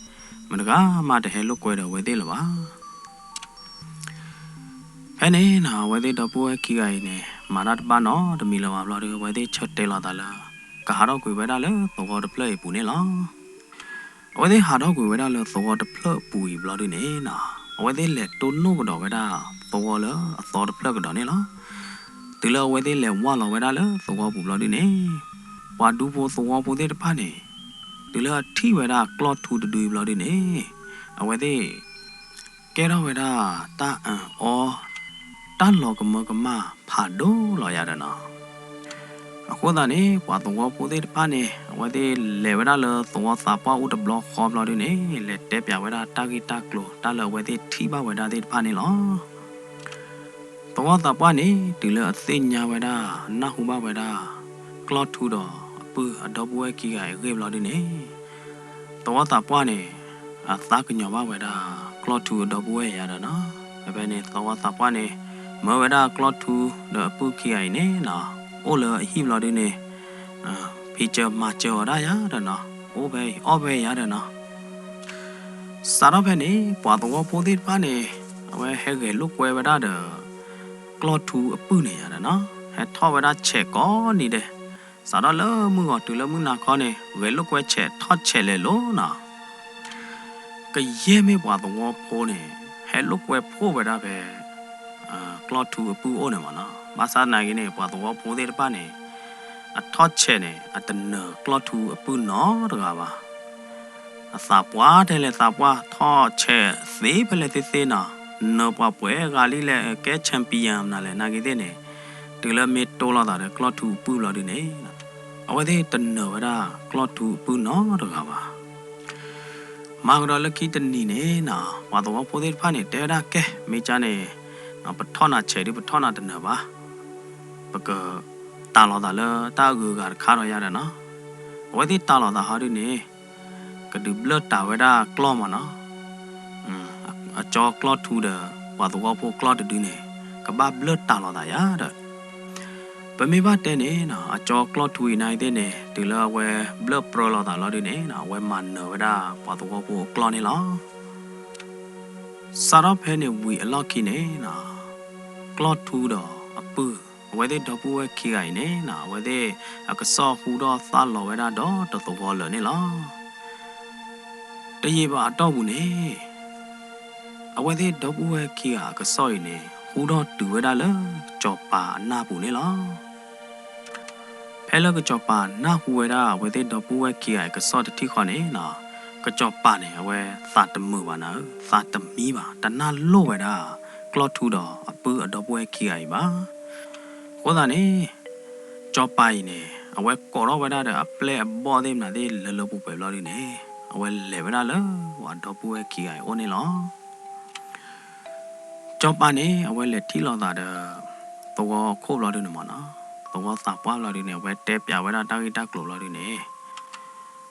မတဂၤမးတဟဲလိာ်ကွဲဒီးအဝဲသ့ၣ်လၢၤဘၣ်. ဖဲန့ၣ်နီၤ အဝဲသ့ၣ်ဒီပုၢ်ဝဲၢ်ခံဂၤအံၤန့ၣ် မၤတၢ်တဘၣ်နီတမံၤလၢၤဘၣ်ဘျီဒီး အဝဲသ့ၣ်ဆၢတဲာ်လီၤသးလၢ ကဟးထီၣ်ကွံာ်ဝဲဒၣ်လၢသဝီတဖျၢၣ်အံၤအပူၤန့ၣ်လီၤ. အဝဲသ့ၣ်ဟးထီၣ်ကွံာ်ဝဲဒၣ်လၢသဝီတဖျၢၣ်အပူၤအံၤဘျီဒုန့ၣ်နီၤ အဝဲသ့ၣ်လဲၤတိၢ်နီၣ်ကဒီးဝဲဒၣ်သဝီလၢအသီတဖျၢၣ်ကဒီးန့ၣ်လီၤ. တုၤလၢအဝဲသ့ၣ်လဲၤဝၢ်လီၤဝဲဒၣ်လၢသဝီပူၤဘျီဒုန့ၣ် ပှၤဒူဖိသဝီဖိသ့ၣ်တဖၣ်န့ၣ် တုၤလၢအထံၣ်ဝဲဒၣ်ကျီၢ်ထူတဒုအံၤဘျီဒုန့ၣ် အဝဲသ့ၣ် ကဲထီၣ်ဝဲဒၣ်တၢ်အၢၣ်အီ တၢ်လီၤကမၢကမၣ်ဖးဒိၣ်လီၤယၤဒီးနီၤ. အဃိသတးန့ၣ် ပှၤသဝီဖိသ့ၣ်တဖၣ်န့ၣ် အဝဲသ့ၣ်လဲၤဝဲဒၣ်လၢသဝီသးပှၢ်အိၣ်တဘျီဃီဘျီဒုန့ၣ် လဲၤတဲပျးဝဲဒၣ်တၢ်ဂ့ၢ်တၢ်ကျိၤ တၢ်လၢအဝဲသ့ၣ်ထံၣ်ဘၣ်ဝဲဒၣ်သ့ၣ်တဖၣ်န့ၣ်လီၤ. သဝီသးပှၢ်န့ၣ် တုၤလၢအသ့ၣ်ညါဝဲဒၣ် နၢ်ဟူဘၣ်ဝဲဒၣ် ကျီၢ်ထူဒီးအပုၢ်အဒီပုၢ်ဝဲၢ်ခံဂၤအံၤအဂ့ၢ်ဘျီဒုန့ၣ် သဝီသးပှၢ်န့ၣ် အသးကညီၤဘၣ်ဝဲဒၣ် ကျီၢ်ထူအဒီပုၢ်ဝဲၢ်ယါဒီးနီၤ. ဖဲဖဲန့ၣ် သဝီသးပှၢ်န့ၣ် မၢဝဲဒၣ်ကျီၢ်ထူဒီးအပုၢ်ခံဂၤအံၤန့ၣ်နီၤ အိၣ်လၢအဟံၣ်ဘျီဒုန့ၣ် ဖံးစၢၤမၤစၢၤအီၤဒၣ်ယါဒီးနီၤ အိၣ်ဖဲအံၤအီၣ်ဖဲအံၤယါဒီးနီၤ. စးထီၣ်ဖဲန့ၣ် ပှၤသဝီဖိသ့ၣ်တဖၣ်န့ၣ် အဝဲဟဲဂဲၤလိာ်ကွဲဝဲဒၣ်ဒီး ကျီၢ်ထူအပုၢ်န့ၣ်ယါဒီးနီၤ ဟဲထီၣ်ဝဲဒၣ်ဆဲးကိးနံၤဒဲး စးထီၣ်လၢမုၢ်ဂီၤတုၤလၢမုၢ်နၤခီန့ၣ် ဂဲၤလိာ်ကွဲဆဲးထီၣ်ဆဲးလဲၤလိၤနီၤ. ကယဲၢ်မ့ၢ်ပှၤသဝီဖိန့ၣ် ဟဲလိာ်ကွဲဖှိၣ်ဝဲဒၣ်ဖဲ ကျီၢ်ထူအပုၢ်အိၣ်န့ၣ်မ့ၢ်နီၤ. ဘၣ်ဆၣ်သနာ်က့န့ၣ် ပှၤသဝီဖိသ့ၣ်တဖၣ်န့ၣ် အထီၣ်ဆဲးန့ၣ် အတနၢၤကျီၢ်ထူအပုၢ်နီတဂၤဘၣ်. အသးပှၢ်ထဲလဲၣ်သးပှၢ် ထီၣ်ဆဲးသ့ဖဲလဲၣ်သ့သ့နီၤ, နၢၤပှၤပှဲၤဂၤလံလဲၣ် ကဲ champion နၤလဲၣ် နာ်က့သ့ၣ်န့ၣ် တုၤလၢမ့ၢ်တိၢ်လိာ်သးဒီးကျီၢ်ထူအပုၢ်ဘျီဒုန့ၣ် အဝဲသ့ၣ်တနၢၤဝဲဒၣ်ကျီၢ်ထူအပုၢ်နီတဂၤဘၣ်. မၤကဒီးလၢခံတနံၤန့ၣ်နီၤ ပှၤသဝီဖိသ့ၣ်တဖၣ်န့ၣ် တဲဝဲဒၣ်ကဲ မ့ၢ်ကါန့ၣ် ပထီၣ်နၤဆဲးဒု ပထီၣ်နၤတနၢၤဘၣ်, ပကတၢ်လိာ်သးလၢတၢ်အဂုၤအဂၤတခါဒီးယၤဒီးနီၤ. အဝဲသ့ၣ်တၢ်လိာ်သးဟီဒုန့ၣ် ကဒုးဘျၢၣ်တၢ်ဝဲဒၣ်ကျီၢ်မ့ၢ်နီၤ. အကၠီကျီၢ်ထူဒီး ပှၤသဝီဖိကျီၢ်တဒုန့ၣ် ကဘၣ်ဘျၢၣ်တၢ်လိာ်သးယၤဒီး ပမ့ၢ်ဘၣ်တဲန့ၣ်နီၤ အကၠီကျီၢ်ထူအံၤနာ်က့သ့ၣ်န့ၣ် တုၤလၢအဝဲဘျၢၣ်ပြၢလိာ်သးလီၤဒုန့ၣ်နီၤ အဝဲမၤနၢၤဝဲဒၣ်ပှၤသဝီဖိအကျီၢ်န့ၣ်လီၤ. စးထီၣ်ဖဲန့ၣ်ဝံၤအလီၢ်ခံန့ၣ်နီၤ ကျီၢ်ထူဒီးအပုၢ် အဝဲသ့ၣ်ဒီပုၢ်ဝဲၢ်ခံဂၤအံၤန့ၣ်နီၤ အဝဲသ့ၣ်အကစီၣ်ဟူထီၣ်သါလီၤဝဲဒၣ်ဒီတသဝီလၢာ်န့ၣ်လီၤ. တယံာ်ဘၣ်အတီၢ်ပူၤန့ၣ် အဝဲသ့ၣ်ဒီပုၢ်ဝဲၢ်ခံဂၤအကစီၣ်အံၤန့ၣ် ဟူထီၣ်တုၤဝဲဒၣ်လၢကစီၤပၤအနၢ်ပူၤန့ၣ်လီၤ. ဖဲလၢကစီၤပၤနၢ်ဟူဝဲဒၣ်အဝဲသ့ၣ်ဒီပုၢ်ဝဲၢ်ခံဂၤအံၤကစီၣ်တထံၣ်ဃီန့ၣ်နီၤ ကစီၤပၤန့ၣ် အဝဲသးတမုာ်ဘၣ်နၤဧၢ, သးတမံဘၣ်, တနၢ်လိၣ်ဝဲဒၣ် ကျီၢ်ထူဒီးအပုၢ်အဒီပုၢ်ဝဲၢ်ခံဂၤအံၤဘၣ်. အဃိသတးန့ၣ် စီၤပၤအံၤန့ၣ် အဝဲကိးထီၣ်ဝဲဒၣ်ဒီးအပျဲၢ်အဘီၣ်သ့ၣ်မနုၤသ့ၣ်လၢလၢပှဲၤပှဲၤဘျီဒုန့ၣ် အဝဲလဲၤဝဲဒၣ်လၢပှၤဒီပုၢ်ဝဲၢ်ခံဂၤအံၤအိၣ်န့ၣ်လီၤ. စီၤပၤန့ၣ် အဝဲလဲၤထံၣ်လိာ်သးဒီး သဝီခိၣ်ဘျီဒုန့ၣ်မ့ၢ်နီၤ, သဝီသးပှၢ်ဘျီဒုန့ၣ် အဝဲတဲပျးဝဲဒၣ်တၢ်ဂ့ၢ်တၢ်ကျိၤဘျီဒုန့ၣ်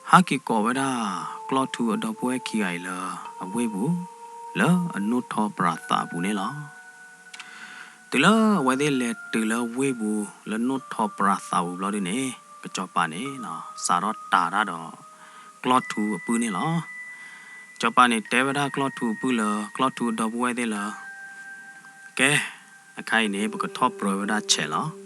ဟဲက့ၤကိးဝဲဒၣ် ကျီၢ်ထူအဒီပုၢ်ဝဲၢ်ခံဂၤအံၤလၢအဝ့ၢ်ပူၤ လၢအနိၣ်ထီပြးသးပူၤန့ၣ်လီၤ. တုၤလၢအဝဲသ့ၣ်လဲၤတုၤလၢဝ့ၢ်ပူၤ လၢနိၣ်ထီပြးသးပူၤဘျီဒုန့ၣ် ကစီၤပၤန့ၣ် စးထီၣ်တၤတၢ်ဒီး ကျီၢ်ထူအပုၢ်န့ၣ်လီၤ. စီၤပၤန့ၣ်တဲဝဲဒၣ်ကျီၢ်ထူအပုၢ်လၢ ကျီၢ်ထူအဒီပုၢ်ဝဲၢ်သ့ၣ်လၢ ကဲ အခါအံၤန့ၣ် ပကထီၣ်ပြၢဝဲဒၣ်ဆဲးလီၤ.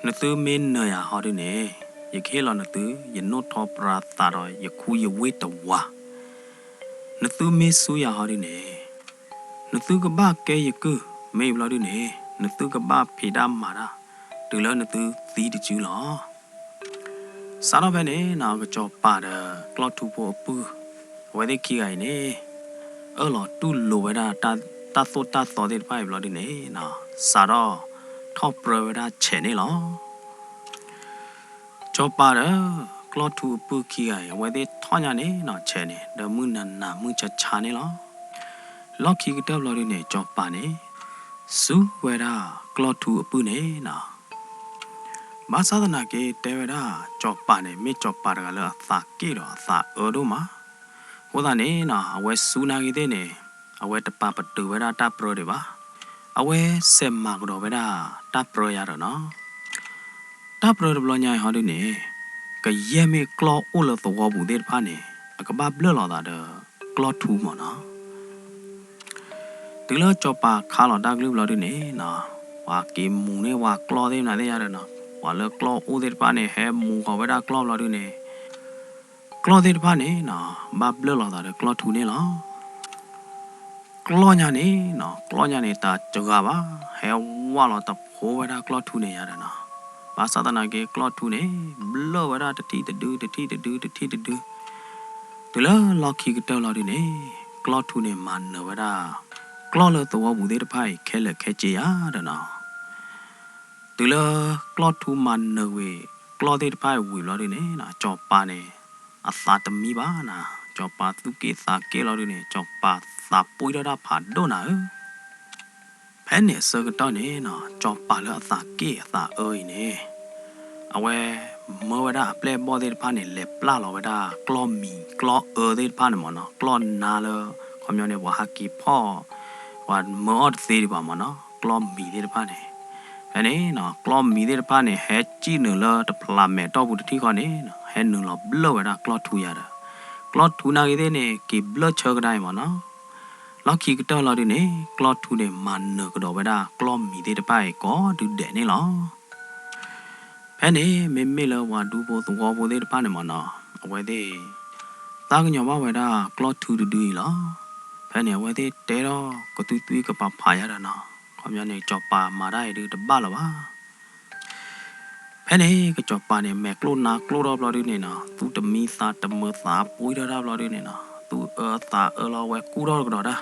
နသုမ့ၢ်နၢၤယၤဟီဒုန့ၣ် ယကဟ့ၣ်လီၤနသု ယနိၣ်ထီပြးသးဒီးယခူယဝ့ၢ်တဝၤ, နသုမ့ၢ်ဆူယၤဟီဒုန့ၣ် နသုကဘၣ်ကဲယကုၢ်, မ့ၢ်ဘျီဒုန့ၣ် နသုကဘၣ်ဖံးတၢ်မၤတၢ် တုၤလၢနသုသံတစုလီၤ. စးထီၣ်ဖဲန့ၣ်နီၤ ကစီၤပၤဒီးကျီၢ်ထူဖိအပုၢ် အဝဲသ့ၣ်ခံဂၤအံၤန့ၣ် အၢၣ်လီၤတူၢ်လိာ်ဝဲဒၣ်တၢ်သိၣ်တၢ်သီသ့ၣ်တဖၣ်အံၤဘျီဒုန့ၣ်နီၤ စးထီၣ်ထီၣ်ပြၢဝဲဒၣ်ဆဲးန့ၣ်လီၤ. စီၤပၤဒီးကျီၢ်ထူအပုၢ်ခံဂၤအံၤ အဝဲသ့ၣ်ထီၣ်ညါန့ၣ်နီၤ ဆဲးန့ၣ် ဒီးမုၢ်နၤနၤမုၢ်ဆါဆါန့ၣ်လီၤ. လီၢ်ခံကတၢၢ်ဘျီဒုန့ၣ် စီၤပၤန့ၣ် စူၢ်ဝဲဒၣ်ကျီၢ်ထူအပုၢ်န့ၣ်နီၤ ဘၣ်ဆၣ်သနာ်က့ တဲဝဲဒၣ် စီၤပၤန့ၣ် မ့ၢ်စီၤပၤတဂၤလၢအသးက့ၣ်ဒီးအသးအၢဒိၣ်မး. အဃိသတးန့ၣ်နီၤ အဝဲစူၢ်နာ်က့သ့ၣ်န့ၣ် အဝဲတပာ်ပတုာ်ဝဲဒၣ်တၢ်ပြၢဒံးဘၣ်. အဝဲစဲးမၤကဒီးဝဲဒၣ်တၢ်ပြၢယၤဒီးနီၤ တၢ်ပြၢတဘျီညါအံၤဟီဒုန့ၣ် ကယဲၢ်မ့ၢ်ကျီၢ်အိၣ်လၢသဝီပူၤသ့ၣ်တဖၣ်န့ၣ် အကဘၣ်ဘျၢၣ်လီၤသးဒီးကျီၢ်ထူမ့ၢ်နီၤ. တုၤလၢစီၤပၤခါလီၤတၢ်ကလုၢ်ဘျီဒုန့ၣ်နီၤ ပှၤက့ၤမူၤန့ၢ်ပှၤကျီၢ်သ့ၣ်မနုၤသ့ၣ်ယါဒီးနီၤ ပှၤလၢကျီၢ်အိၣ်သ့ၣ်တဖၣ်န့ၣ် ဟဲမူၤဃီၤဝဲဒၣ်ကျီၢ်ဘျီဒုန့ၣ် ကျီၢ်သ့ၣ်တဖၣ်န့ၣ်နီၤ ဘၣ်ဘျၢၣ်လီၤသးဒီးကျီၢ်ထူန့ၣ်လီၤ. ကျီၢ်ညါန့ၣ်နီၤ ကျီၢ်ညါန့ၣ် တၢ်စှၤဘၣ် ဟဲဝးလီၤတဖိဝဲဒၣ်ကျီၢ်ထူန့ၣ်ယါဒီးနီၤ ဘၣ်ဆၣ်သနာ်က့ကျီၢ်ထူန့ၣ် ဘျၢၣ်ဝဲဒၣ်တထံၣ်တဒု တထံၣ်တဒု တထံၣ်တဒု တုၤလၢလီၢ်ခံကတၢၢ်လီၤဒုန့ၣ် ကျီၢ်ထူန့ၣ်မၤနၢၤဝဲဒၣ် ကျီၢ်လၢသဝီပူၤသ့ၣ်တဖၣ်အံၤခဲလၢာ်ခဲဆ့ယါဒီးနီၤ တုၤလၢကျီၢ်ထူမၤနၢၤဝံၤ ကျီၢ်သ့ၣ်တဖၣ်အံၤဝံၤဘျီဒုန့ၣ်နီၤ စီၤပၤန့ၣ် အသးတမံဘၣ်နီၤ စီၤပၤသူၣ်က့ၣ်သးက့ၣ်လီၤဒုန့ၣ် စီၤပၤသးပှံထီၣ်တၢ်ဖးဒိၣ်နၤဧၢ ဖဲန့ၣ်အဆၢကတီၢ်န့ၣ်နီၤ စီၤပၤလၢအသးက့ၣ်အသးအၢအံၤန့ၣ် အဝဲမၢဝဲဒၣ်အပျဲၢ်အဘီၣ်သ့ၣ်တဖၣ်န့ၣ် လဲၤပျၢ်လီၤဝဲဒၣ်ကျီၢ်မံၤ ကျီၢ်အၢသ့ၣ်တဖၣ်န့ၣ်မ့ၢ်နီၤ ကျီၢ်နါလၢ ခီပညီန့ၣ် ပှၤဟးက့ၤဖီၣ် ပှၤမၢအီၣ်တသ့ဒံးဘၣ်မ့ၢ်နီၤ ကျီၢ်မံၤသ့ၣ်တဖၣ်န့ၣ် ဖဲန့ၣ်နီၤ ကျီၢ်မံၤသ့ၣ်တဖၣ်န့ၣ် ဟဲစံၣ်နုာ်လၢတဖျးမဲာ်တီၢ်ပူၤတထံၣ်ဃီန့ၣ်နီၤ ဟဲနုာ်လီၤဘျၢၣ်ဝဲဒၣ်ကျီၢ်ထူယါဒီး ကျီၢ်ထူနာ်ဂ့ၤသ့ၣ်န့ၣ် က့ၤဘျၢၣ်ဆၢကဒါအံၤမ့ၢ်နီၤ လီၢ်ခံကတၢၢ်လီၤဒုန့ၣ် ကျီၢ်ထူန့ၣ် မၤနၢၤကဒီးဝဲဒၣ်ကျီၢ်မံၤသ့ၣ်တဖၣ်အံၤကိးဒုဒဲးန့ၣ်လီၤ. ဖဲန့ၣ် မ့မ့ၢ်လၢပှၤဒူဖိသဝီဖိသ့ၣ်တဖၣ်န့ၣ်မ့ၢ်နီၤ အဝဲသ့ၣ် သးကညီၤဘၣ်ဝဲဒၣ်ကျီၢ်ထူတဒုအံၤလီၤ. ဖဲန့ၣ် အဝဲသ့ၣ်တဲထီၣ်ကသွံသွံကပၤဖးယါဒီးနီၤ, ခီပညီန့ၣ် ကစီၤပၤမၤတၢ်အံၤဒုးတဘၣ်လၢၤဘၣ်. ဖဲန့ၣ် ကစီၤပၤန့ၣ် မဲာ်ကျိၣ်နါကျိၣ်ထီၣ်ဘျီဒုန့ၣ်နီၤ, သူၣ်တမံသးတမုာ်သးပှံၢ်ထီၣ်တၢ်ဘျီဒုန့ၣ်နီၤ, သူၣ်အၢသးအၢလီၤ ဝဲကူၣ်ထီၣ်တကဒီးတၢ်,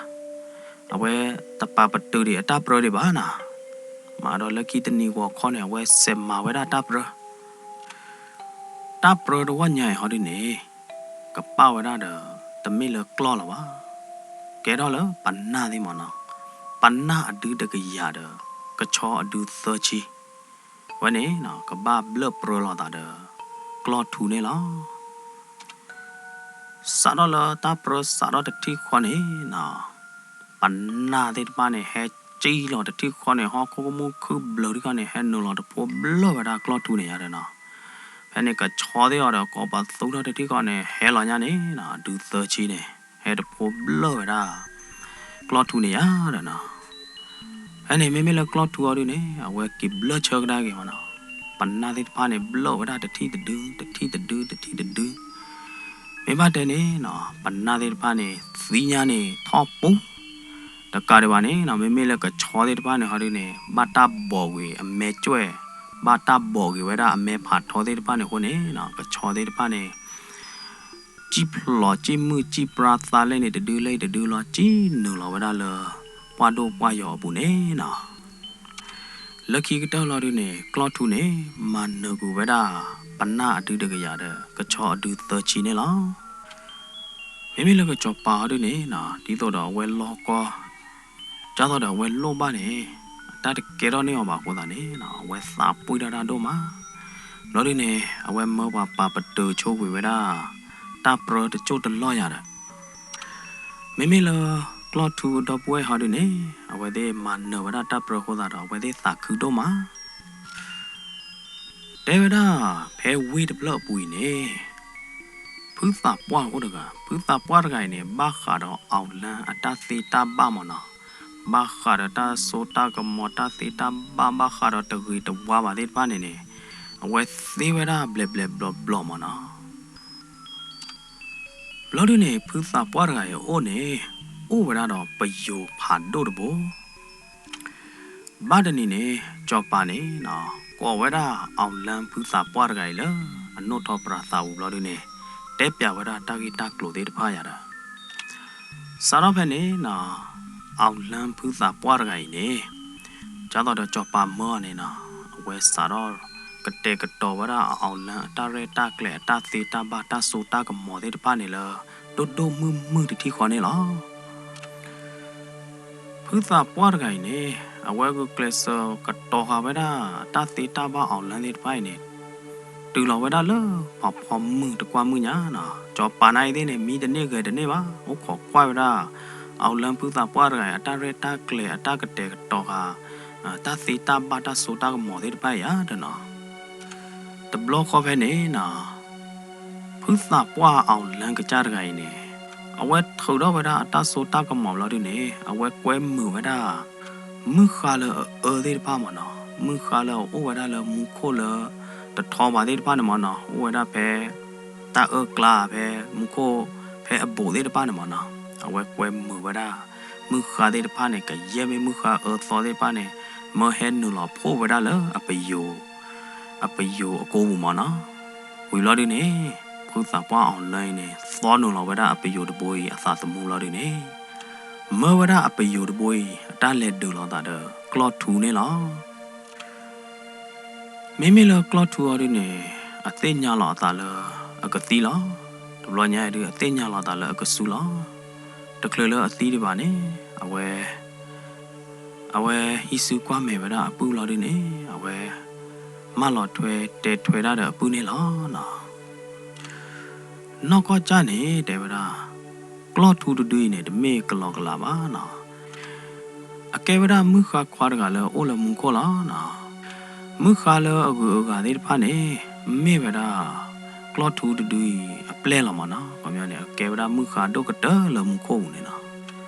အဝဲတပာ်ပတုာ်ဒံးအတၢ်ပြၢဒံးဘၣ်နီၤ. မၤဒီးလၢခံတနံၤဂီၤခီန့ၣ် အဝဲစဲးမၤဝဲဒၣ်တၢ်ပြၢ တၢ်ပြၢတဝီညါအံၤဟီဒုန့ၣ် ကပာ်ဝဲဒၣ်ဒီး တမ့ၢ်လၢကျီၢ်လၢၤဘၣ်, ကဲထီၣ်လၢပနၢ်သ့ၣ်မးနီၤ, ပနၢ်အဒုတကယၤဒီး ကဆီအဒုသၢဆံ, ဝဲန့ၣ် ကဘၣ်ဘျၢၣ်ပြၢလိာ်သးဒီး ကျီၢ်ထူန့ၣ်လီၤ. စးထီၣ်လၢတၢ်ပြၢစးထီၣ်တထံၣ်ဃီန့ၣ်နီၤ, ပနၢ်သ့ၣ်တဖၣ်န့ၣ် ဟဲစံၣ်လီၤတထံၣ်ဃီန့ၣ် ဟီၣ်ခိၣ်ကမူၣ်ခုၣ်ဘျၢတထံၣ်ဃီန့ၣ် ဟဲနုာ်လီၤတဖိဘျၢၣ်ဝဲဒၣ်ကျီၢ်ထူန့ၣ်ယါဒီးနီၤ. ဖဲန့ၣ်ကဆီသ့ၣ်အီၤဒီး ကိးပသူထီၣ်တထံၣ်ဃီန့ၣ် ဟဲလီၤညါန့ၣ်နီၤ, အဒုသၢဆံန့ၣ် ဟဲတဖိဘျၢၣ်ဝဲဒၣ် ကျီၢ်ထူန့ၣ်ယါဒီးနီၤ. ဖဲန့ၣ် မ့မ့ၢ်လၢကျီၢ်ထူအီၤဒုန့ၣ် အဝဲက့ၤဘျၢၣ်ဆၢကဒါက့ၤမးနီၤ, ပနၢ်သ့ၣ်တဖၣ်န့ၣ် ဘျၢၣ်ဝဲဒၣ်တထံၣ်တဒု တထံၣ်တဒု တထံၣ်တဒု, မ့ၢ်ဘၣ်တဲန့ၣ်နီၤ, ပနၢ်သ့ၣ်တဖၣ်န့ၣ် သံညါန့ၣ်ထီၣ်ပူၤ, တကးဒံးဘၣ်န့ၣ်နီၤ, မ့မ့ၢ်လၢကဆီသ့ၣ်တဖၣ်န့ၣ်ဟီဒုန့ၣ် ဘၣ်တၢ်ဘီၣ်ကွံာ်အမဲာ်ကွဲၢ်, ဘၣ်တၢ်ဘီၣ်ကွံာ်ဝဲဒၣ်အမဲာ်ဖးထီသ့ၣ်တဖၣ်န့ၣ်အဃိန့ၣ်နီၤ, ကဆီသ့ၣ်တဖၣ်န့ၣ် စံၣ်ဖျိးစံၣ်မုၢ်စံၣ်ပြါသးလဲၣ်န့ၣ် တဒုလဲၣ်တဒုလီၤ စံၣ်နုာ်လီၤဝဲဒၣ်လၢ ပှၢ်ဒိၣ်ပှၢ်ယီၤအပူၤန့ၣ်နီၤ. လၢခံကတၢၢ်လီၤဒုန့ၣ် ကျီၢ်ထူန့ၣ် မၤနၢၤကွံာ်ဝဲဒၣ် ပနၢ်အဒုတကယၤဒီး ကဆီအဒုသၢဆံန့ၣ်လီၤ. မ့မ့ၢ်လၢကစီၤပၤဟီဒုန့ၣ်နီၤ, ဒ်သိးဒီးအဝဲလီၢ်ကီ ဒ်သိးဒီးအဝဲလိၣ်ဘၣ်န့ၣ် အတၢ်တကဲထီၣ်န့ၢ်အီၤဘၣ်အဃိသတးန့ၣ်နီၤ, အဝဲသးပှံၢ်ထီၣ်တၢ်ဒိၣ်မး. ဘျီဒုန့ၣ် အဝဲမၢပှၤပာ်ပတုာ်ဆိကွံာ်ဝဲဒၣ် တၢ်ပြၢတစိၢ်တလီၢ်ယၤဒီး မ့မ့ၢ်လၢကျီၢ်ထူဒီပုၢ်ဝဲၢ်ဟီဒုန့ၣ် အဝဲသ့ၣ်မၤနၢၤဝဲဒၣ်တၢ်ပြၢအဃိသတးဒီး အဝဲသ့ၣ်သးခုဒိၣ်မး. တဲဝဲဒၣ် ဖဲဝ့ၢ်တဖျၢၣ်အပူၤအံၤန့ၣ် ဖုသးပှၢ်အိၣ်တဂၤ, ဖုသးပှၢ်တဂၤအံၤန့ၣ် ဘၣ်ဃးဒီး အောင်လံ အတၢ်သ့တၢ်ဘၣ်မးနီၤ, ဘၣ်ဃးဒီးတၢ်စိတၢ်ကမီၤ တၢ်သ့တၢ်ဘၣ် ဘၣ်ဃးဒီးတဂ့ၤတဝါဘၣ်သ့ၣ်တဖၣ်န့ၣ်န့ၣ် အဝဲသ့ဝဲဒၣ်ဘျဲးဘျဲးဘျီဘျီမးနီၤ. ဘျီဒုန့ၣ် ဖုသးပှၢ်တဂၤအံၤအအိၣ်န့ၣ် အိၣ်ဝဲဒၣ်ဒီးပယိၤဖးဒိၣ်တဘိ ဘၣ်တနံၤန့ၣ် စီၤပၤန့ၣ် ကိးဝဲဒၣ် အောင်လံ ဖုသးပှၢ်တဂၤအံၤလၢ အနိၣ်ထီၣ်ပြးသးပူၤဘျီဒုန့ၣ် တဲပျးဝဲဒၣ်တၢ်ဂ့ၢ်တၢ်ကျိၤသ့ၣ်တဖၣ်ယၤဒီး စးထီၣ်ဖဲန့ၣ်နီၤ အောင်လံ ဖုသးပှၢ်တဂၤအံၤန့ၣ် ဒ်သိးဒီးစီၤပၤမၢအီၤန့ၣ်နီၤ အဝဲစးထီၣ်ကတဲာ်ကတီၤဝဲဒၣ် အောင်လံ အတၢ်ရဲၣ်တၢ်ကျဲၤ အတၢ်သ့တၢ်ဘၣ် တၢ်စိတၢ်ကမီၤသ့ၣ်တဖၣ်န့ၣ်လၢ ဒိၣ်ဒိၣ်မုၢ်မုၢ်တထံၣ်ဃီန့ၣ်လီၤ. ဖုသးပှၢ်တဂၤအံၤန့ၣ် အဝဲဂုာ်ကျဲးစၢးကတီၤဃာ်ဝဲဒၣ် တၢ်သ့တၢ်ဘၣ် အောင်လံ သ့ၣ်တဖၣ်အံၤန့ၣ် တုၤလီၤဝဲဒၣ်လၢပှၤဖီမုၢ်တကွၢ်မုၢ်ညါနီၤ စီၤပၤန့ၣ်အံၤသ့ၣ်န့ၣ် မံတန့ၢ်ဂဲၤတန့ၢ်ဘၣ် အိၣ်ခိးကွၢ်ဝဲဒၣ် အောင်လံ ဖုသးပှၢ်တဂၤအံၤ အတၢ်ရဲၣ်တၢ်ကျဲၤ အတၢ်ကတဲာ်ကတီၤဃာ် တၢ်သ့တၢ်ဘၣ် တၢ်စိတၢ်ကမီၤသ့ၣ်တဖၣ်အံၤယၤဒီးနီၤ တဘျီဃီဖဲန့ၣ်နီၤ ဖုသးပှၢ် အောင်လံ ကစၢ်တဂၤအံၤန့ၣ် အဝဲထုးထီၣ်ဝဲဒၣ်အတၢ်စိတၢ်ကမီၤဘျီဒုန့ၣ် အဝဲကွဲမုာ်ဝဲဒၣ် မုၢ်ဃါလၢအအၢသ့ၣ်တဖၣ်မးနီၤ မုၢ်ဃါလၢအအိၣ်ဝဲဒၣ်လၢမူခိၣ်လၢ တထီဘၣ်သ့ၣ်တဖၣ်န့ၣ်မးနီၤ အိၣ်ဝဲဒၣ်ဖဲ တၢ်အၢကျါဖဲမူခိၣ် ဖဲအဘူးသ့ၣ်တဖၣ်န့ၣ်မးနီၤ အဝဲကွဲမုာ်ဝဲဒၣ် မုၢ်ဃါသ့ၣ်တဖၣ်န့ၣ် ကယဲၢ်မ့ၢ်မုၢ်ဃါအၢသီသ့ၣ်တဖၣ်န့ၣ် မၢဟဲနုာ်လီၤဖှိၣ်ဝဲဒၣ်လၢအပယိၤ အပယိၤအကိပူၤမးနီၤ ဝံၤဘျီဒုန့ၣ် ဖုသးပှၢ် အောင်လံ အံၤန့ၣ် သီနုာ်လီၤဝဲဒၣ်အပယိၤတဘိအံၤ အသးသမူဘျီဒုန့ၣ် မၢဝဲဒၣ်အပယိၤတဘိအံၤ အတၢ်လဲၤဒုးလိာ်သးဒီးကျီၢ်ထူန့ၣ်လီၤ. မ့မ့ၢ်လၢကျီၢ်ထူအီၤဒုန့ၣ် အသ့ၣ်ညါလီၤအသးလၢအကသံလီၤ. တဘျီညါအံၤဒု အသ့ၣ်ညါလီၤအသးလၢအကစူလီၤ. တချုးလၢအသံဒံးဘၣ်န့ၣ် အဝဲ အဝဲဟံးစုကွၢ်မဲာ်ဝဲဒၣ်အပုၢ်လီၤဒုန့ၣ် အဝဲ မၢလီၤထွဲတဲထွဲဒၣ်ဒီးအပုၢ်န့ၣ်လီၤနီၤ. နီၢ်ကီၢ်ကၢ်န့ၣ် တဲဝဲဒၣ် ကျီၢ်ထူတဒုအံၤန့ၣ် တမ့ၢ်ကလီကလးဘၣ်နီၤ. အကဲဝဲဒၣ်မုၢ်ဃါခွါတဂၤလၢအအိၣ်လၢမူခိၣ်လီၤနီၤ. မုၢ်ဃါလၢအဂုၤအဂၤသ့ၣ်တဖၣ်န့ၣ် မ့ၢ်ဝဲဒၣ် ကျီၢ်ထူတဒုအံၤအပျဲၢ်လီၤမးနီၤ. ခီပညီန့ၣ် အကဲဝဲဒၣ်မုၢ်ဃါဒိၣ်ကတၢၢ်လၢမူခိၣ်ပူၤန့ၣ်နီၤ.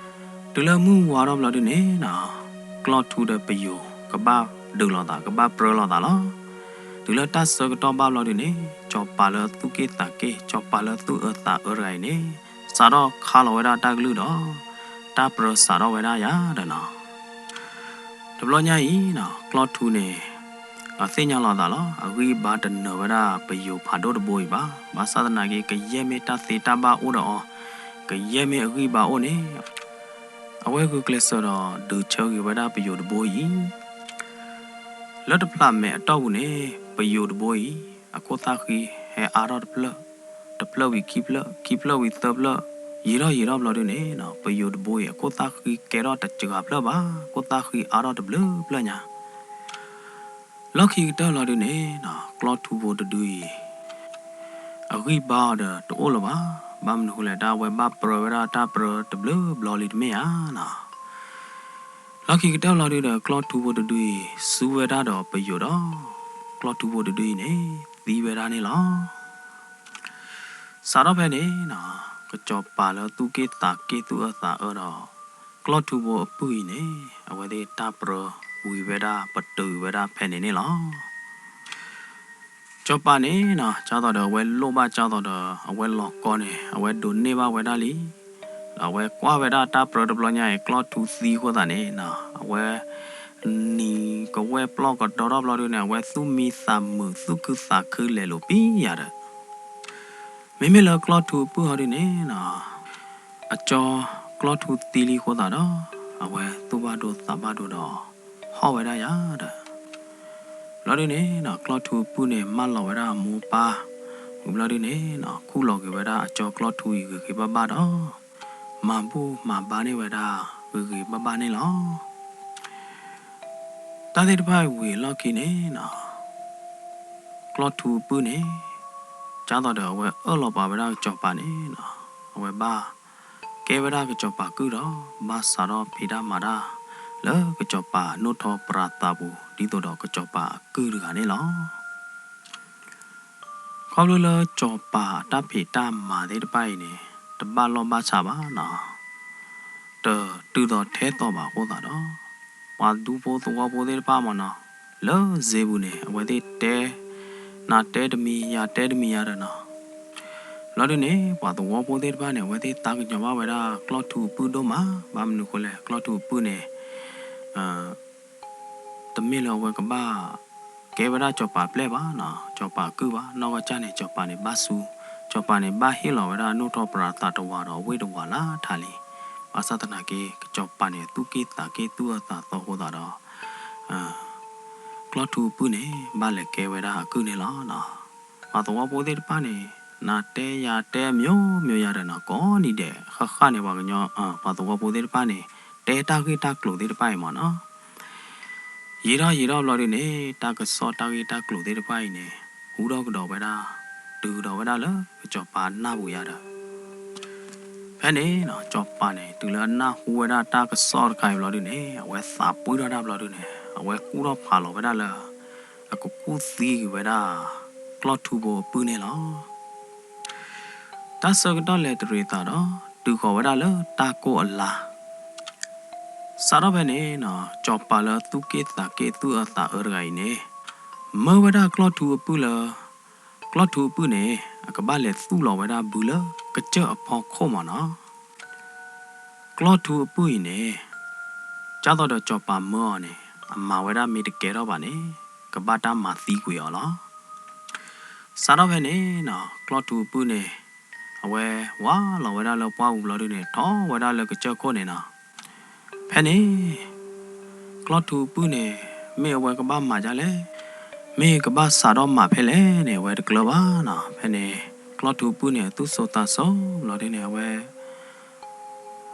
တုၤလၢမုၢ်ဝါထီၣ်ဘျီဒုန့ၣ်နီၤ ကျီၢ်ထူဒီးပယိၤ ကဘၣ်ဒုးလိာ်သး ကဘၣ်ပြၢလိာ်သးလီၤ. တုၤလၢတၢ်ဆၢကတီၢ်ဘၣ်ဘျီဒုန့ၣ်, စီၤပၤလၢသူၣ်က့ၣ်သးက့ၣ်, စီၤပၤလၢသူၣ်အၢသးအၢတဂၤအံၤန့ၣ်, စးထီၣ်ခါလီၤဝဲဒၣ်တၢ်ကလုၢ်ဒီး တၢ်ပြၢစးထီၣ်ဝဲဒၣ်ယၤဒီးနီၤ. တဘျီညါအံၤနီၤ, ကျီၢ်ထူန့ၣ် အသ့ၣ်ညါလီၤအသးလီၤ. အဂံၢ်အဘါတနၢၤဝဲဒၣ်ပယိၤဖးဒိၣ်တဘိအံၤဘၣ်. ဘၣ်ဆၣ်သနာ်က့ ကယဲၢ်မ့ၢ်တၢ်သ့တၢ်ဘၣ်အိၣ်ဒီးအီၤ, ကယဲၢ်မ့ၢ်အဂံၢ်အဘါအိၣ်န့ၣ်, အဝဲဂုာ်ကျဲးစၢးဒီးဒုးဆၢဂ့ၤဝဲဒၣ်ပယိၤတဘိအံၤ. လၢတဖျးမဲာ်အတီၢ်ပူၤန့ၣ်, ပယိၤတဘိအံၤ အခိၣ်သၣ်ဃံဟဲအါထီၣ်တဖျၢၣ်, တဖျၢၣ်ဝံၤခံဖျၢၣ်, ခံဖျၢၣ်ဝံၤသၢဖျၢၣ်, ယံာ်ထီၣ်ယံာ်ထီၣ်ဘျီဒုန့ၣ်နီၤ, ပယိၤတဘိအံၤ အခိၣ်သၣ်ဃံကဲထီၣ်တစှၤဖျၢၣ်ဘၣ်, အခိၣ်သၣ်ဃံအါထီၣ်တဘျုးဖျၢၣ်ညါ. လီၢ်ခံကတၢၢ်လီၤဒုန့ၣ်နီၤ, ကျီၢ်ထူဖိတဒုအံၤ အဂံၢ်ဘါအီၤဒီးတအိၣ်လၢၤဘၣ်. ဘၣ်မနုၤဃိလဲၣ်, တၢ်အဝဲဘၣ်ပြၢဝဲဒၣ်တၢ်ပြၢတဘျုးဘျီလံတမ့ၢ်ဧါနီၤ. လီၢ်ခံကတၢၢ်လီၤဒုဒီး ကျီၢ်ထူဖိတဒုအံၤ စုဝဲဒၣ်ဒီးပယိၤဒီး ကျီၢ်ထူဖိတဒုအံၤန့ၣ် သံဝဲဒၣ်န့ၣ်လီၤ. စးထီၣ်ဖဲန့ၣ်နီၤ, ကစီၤပၤလၢသူၣ်က့ၣ်သးက့ၣ်သူၣ်အၢသးအၢဒီး ကျီၢ်ထူဖိအပုၢ်အံၤန့ၣ် အဝဲသ့ၣ်တၢ်ပြၢဝံၤဝဲဒၣ်ပတုာ်ဝဲဒၣ်ဖဲန့ၣ်န့ၣ်လီၤ. စီၤပၤန့ၣ်နီၤ, ကၢ်သိးဒီးအဝဲလိၣ်ဘၣ်ကၢ်သိးဒီး အဝဲလီၤကီန့ၣ် အဝဲဒိးန့ၢ်ဘၣ်ဝဲဒၣ်လံ. ဒီးအဝဲကွၢ်ဝဲဒၣ်တၢ်ပြၢတဘျီညါအံၤ ကျီၢ်ထူသံအဃိသတးန့ၣ်နီၤ, အဝဲနံၤကဝဲၢ်ပျီၣ်ကဒီထီၣ်ဘျီဒုန့ၣ် အဝဲသူၣ်မံသးမုာ်သူၣ်ခုသးခုလဲၤလိာ်ပံယၤဒီး မ့မ့ၢ်လၢကျီၢ်ထူအပုၢ်ဟီဒုန့ၣ်နီၤ, အကၠီကျီၢ်ထူသံလံအဃိသတးဒီး အဝဲသူၣ်ဘၣ်ဒိသးဘၣ်ဒိဒီး ဟီၣ်ဝဲဒၣ်ယၤဒီး ဘျီဒုန့ၣ်နီၤ, ကျီၢ်ထူအပုၢ်န့ၣ် မၢလီၤဝဲဒၣ်အမိၢ်ပၢ်ဝံၤဘျီဒုန့ၣ်နီၤ, ခူၣ်လီၤက့ၤဝဲဒၣ်အကၠီကျီၢ်ထူအံၤဂ့ၤဂ့ၤဘၣ်ဘၣ်ဒီး မၤဘူၣ်မၤဘါန့ၢ်ဝဲဒၣ်ဂ့ၤဂ့ၤဘၣ်ဘၣ်န့ၣ်လီၤ. တၢ်သ့ၣ်တဖၣ်အံၤဝံၤအလီၢ်ခံန့ၣ်နီၤ, ကျီၢ်ထူအပုၢ်န့ၣ် ကၢ်သိးဒီးအဝဲအၢၣ်လီၤပာ်ဝဲဒၣ်ကစီၤပၤန့ၣ်နီၤ, အဝဲဘၣ်ကဲဝဲဒၣ်ကစီၤပၤကုၢ်ဒီး ဘၣ်စးထီၣ်ဖံးတၢ်မၤတၢ်လၢကစီၤပၤအနိၣ်ထီၣ်ပြးသးပူၤ ဒ်သိးဒီးကစီၤပၤအကုၢ်တဂၤန့ၣ်လီၤ. ခီဖျိလၢစီၤပၤအတၢ်ဖံးတၢ်မၤသ့ၣ်တဖၣ်အံၤန့ၣ် တဘၣ်လီၢ်ဘၣ်ဆးဘၣ်နီၤ, တတုၤသိးထဲသိးဘၣ်အဃိသတးဒီး ပှၤဒူဖိသဝီဖိသ့ၣ်တဖၣ်မ့ၢ်နီၤ, လၢစ့ပူၤန့ၣ် အဝဲသ့ၣ်တဲ နၤတဲတမံၤ ယၤတဲတမံၤယၤဒီးနီၤ, ဘျီဒုန့ၣ် ပှၤသဝီဖိသ့ၣ်တဖၣ်န့ၣ် အဝဲသ့ၣ်သးကညီၤဘၣ်ဝဲဒၣ်ကျီၢ်ထူအပုၢ်ဒိၣ်မး, ဘၣ်မနုၤဃိလဲၣ် ကျီၢ်ထူအပုၢ်န့ၣ် တမ့ၢ်လၢအဝဲကဘၣ်ကဲဝဲဒၣ်စီၤပၤပျဲၢ်ဘၣ်နီၤ, စီၤပၤကုၢ်ဘၣ်, နီၢ်ကီၢ်ကၢ်န့ၣ် စီၤပၤန့ၣ်ဘၣ်စူ, စီၤပၤန့ၣ်ဘၣ်ဟ့ၣ်လီၤဝဲဒၣ်အနိၣ်ထီၣ်ပြးသးတဝးဒီးအဝ့ၢ်တဝးလၢထးလံ. ဘၣ်ဆၣ်သနာ်က့ စီၤပၤန့ၣ် သူၣ်က့ၣ်သးက့ၣ်သူၣ်အၢသးသီအဃိသတးဒီး ကျီၢ်ထူအပုၢ်န့ၣ် ဘၣ်လဲၤကဲဝဲဒၣ်အကုၢ်န့ၣ်လီၤ. ပှၤသဝီဖိသ့ၣ်တဖၣ်န့ၣ် နၤတဲယၤတဲ မျိုးမျိုး ယၤဒီးနီၤ, ကိးနံၤဒဲး ဃၣ်ဃၣ်န့ၣ် ပှၤကညီ ပှၤသဝီဖိသ့ၣ်တဖၣ်န့ၣ် တဲတၢ်ဂ့ၢ်တၢ်ကျိၤသ့ၣ်တဖၣ်အံၤမ့ၢ်နီၤ, ယံာ်ထီၣ်ယံာ်ထီၣ်ဘျီဒုန့ၣ် တၢ်ကစီၣ်တၢ်ဂ့ၢ်တၢ်ကျိၤသ့ၣ်တဖၣ်အံၤန့ၣ် ဟူထီၣ်ကဒီးဝဲဒၣ် တုၤကဒီးဝဲဒၣ်လၢကစီၤပၤနၢ်ပူၤယၤဒီး ဖဲန့ၣ်နီၤ စီၤပၤန့ၣ် တုၤလၢအနၢ်ဟူဝဲဒၣ်တၢ်ကစီၣ်တခါအံၤဘျီဒုန့ၣ် အဝဲသးပှံၢ်ထီၣ်တၢ်ဘျီဒုန့ၣ် အဝဲကူၣ်ထီၣ်ဖးလီၤဝဲဒၣ်လၢ အကကူၣ်သံကွံာ်ဝဲဒၣ် ကျီၢ်ထူဖိအပုၢ်န့ၣ်လီၤ. တၢ်ဆၢကတီၢ်လဲၤတရံးသးဒီး တုၤဃီၤဝဲဒၣ်လၢတၢ်ကိၢ်အလါ စးထီၣ်ဖဲန့ၣ်နီၤ စီၤပၤလၢသူၣ်က့ၣ်သးက့ၣ်သူၣ်အၢသးအၢတဂၤအံၤန့ၣ် မၢဝဲဒၣ်ကျီၢ်ထူအပုၢ်လၢ ကျီၢ်ထူအပုၢ်န့ၣ် အကဘၣ်လဲၤသူၣ်လီၤဝဲဒၣ်ဘုလၢကစၢၢ်အဖီခိၣ်မ့ၢ်နီၤ. ကျီၢ်ထူအပုၢ်အံၤန့ၣ် ကၢ်သိးဒီးစီၤပၤမၢအီၤန့ၣ် အမၤဝဲဒၣ်မ့ၢ်တကဲထီၣ်ဘၣ်န့ၣ် ကဘၣ်တၢ်မၤသံကွံာ်အီၤလီၤ. စးထီၣ်ဖဲန့ၣ်နီၤ ကျီၢ်ထူအပုၢ်န့ၣ် အဝဲဝးလီၤဝဲဒၣ်လၢပှၢ်ပူၤဘျီဒုန့ၣ် ထီၣ်ဝဲဒၣ်လၢကစၢၢ်ခိၣ်န့ၣ်နီၤ. ဖဲန့ၣ် ကျီၢ်ထူအပုၢ်န့ၣ် မ့ၢ်အဝဲကဘၣ်မၤဒ်လဲၣ်, မ့ၢ်ကဘၣ်စးထီၣ်မၤဖဲလဲၣ်န့ၣ် အဝဲတကျၢၤဘၣ်နီၤ. ဖဲန့ၣ် ကျီၢ်ထူအပုၢ်န့ၣ် အသူၣ်စိသးစိဘျီဒုန့ၣ် အဝဲ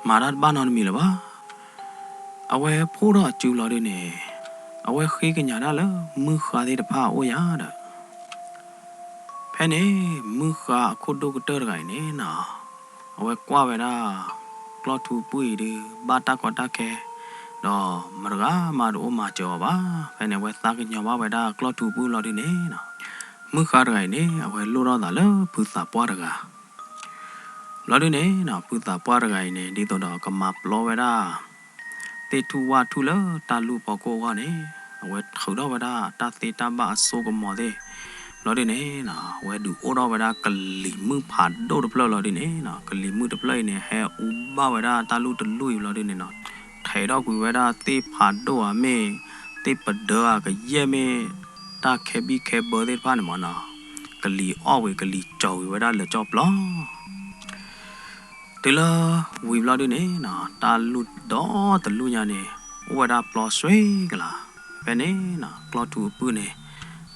မၤတၢ်တဘၣ်နီတမံၤလၢၤဘၣ်. အဝဲဖှိၣ်ထီၣ်အစုဘျီဒုန့ၣ် အဝဲဃ့ကညးတၢ်လၢမုၢ်ဃါသ့ၣ်တဖၣ်အအိၣ်ယၤဒီး ဖဲန့ၣ် မုၢ်ဃါအခိၣ်ဒိၣ်ကတၢၢ်တဂၤအံၤန့ၣ်နီၤ အဝဲကွၢ်ဝဲဒၣ် ကျီၢ်ထူအပုၢ်အံၤဒုး ဘၣ်တၢ်ကီတၢ်ခဲ ဒီးမတၤတဂၤမးတအိၣ်မၤစၢၤအီၤဘၣ်. ဖဲန့ၣ် အဝဲသးကညီၤဘၣ်ဝဲဒၣ်ကျီၢ်ထူအပုၢ်ဘျီဒုန့ၣ်နီၤ မုၢ်ဃါတဂၤအံၤန့ၣ် အဝဲလိၣ်ထီၣ်သးလၢဖုသးပှၢ်တဂၤ ဘျီဒုန့ၣ်နီၤ ဖုသးပှၢ်တဂၤအံၤန့ၣ် ဒ်သိးဒီးကမၤပျီဝဲဒၣ် သ့ၣ်ထူၣ်ဝၣ်ထူၣ်လၢတၢ်လူၢ်ဖီခိၣ်အဂီၢ်န့ၣ် အဝဲထုးထီၣ်ဝဲဒၣ်တၢ်သ့တၢ်ဘၣ်အစိကမီၤသ့ၣ်ဘျီဒုန့ၣ်နီၤ, အဝဲဒုးအိၣ်ထီၣ်ဝဲဒၣ်ကလံၤမုၢ်ဖးဒိၣ်တဖျၢၣ်ဘျီဒုန့ၣ်နီၤ, ကလံၤမုၢ်တဖျၢၣ်အံၤန့ၣ် ဟဲအူဘၣ်ဝဲဒၣ်တၢ်လူၢ်တလူၢ်အံၤဘျီဒုန့ၣ်နီၤ, ထဲးထီၣ်ကွံာ်ဝဲဒၣ်သ့ၣ်ဖးဒိၣ်ဧါမ့ၢ် သ့ၣ်ပဒၢဧါ ကယဲၢ်မ့ၢ်တၢ်ခဲဘံၣ်ခဲဘၢသ့ၣ်တဖၣ်န့ၣ်မ့ၢ်နီၤ, ကလံၤအီၣ်ဝံၤ ကလံၤကၠီၤဝံၤဝဲဒၣ်လၢကၠီၣ်ပျီ တုၤလၢဝံၤဘျီဒုန့ၣ်နီၤ, တၢ်လူၢ်ဒီတလူၢ်ညါန့ၣ် အိၣ်ဝဲဒၣ်ပျီစွ့ကလာ်. ဖဲန့ၣ်နီၤ ကျီထူအပုၢ်န့ၣ်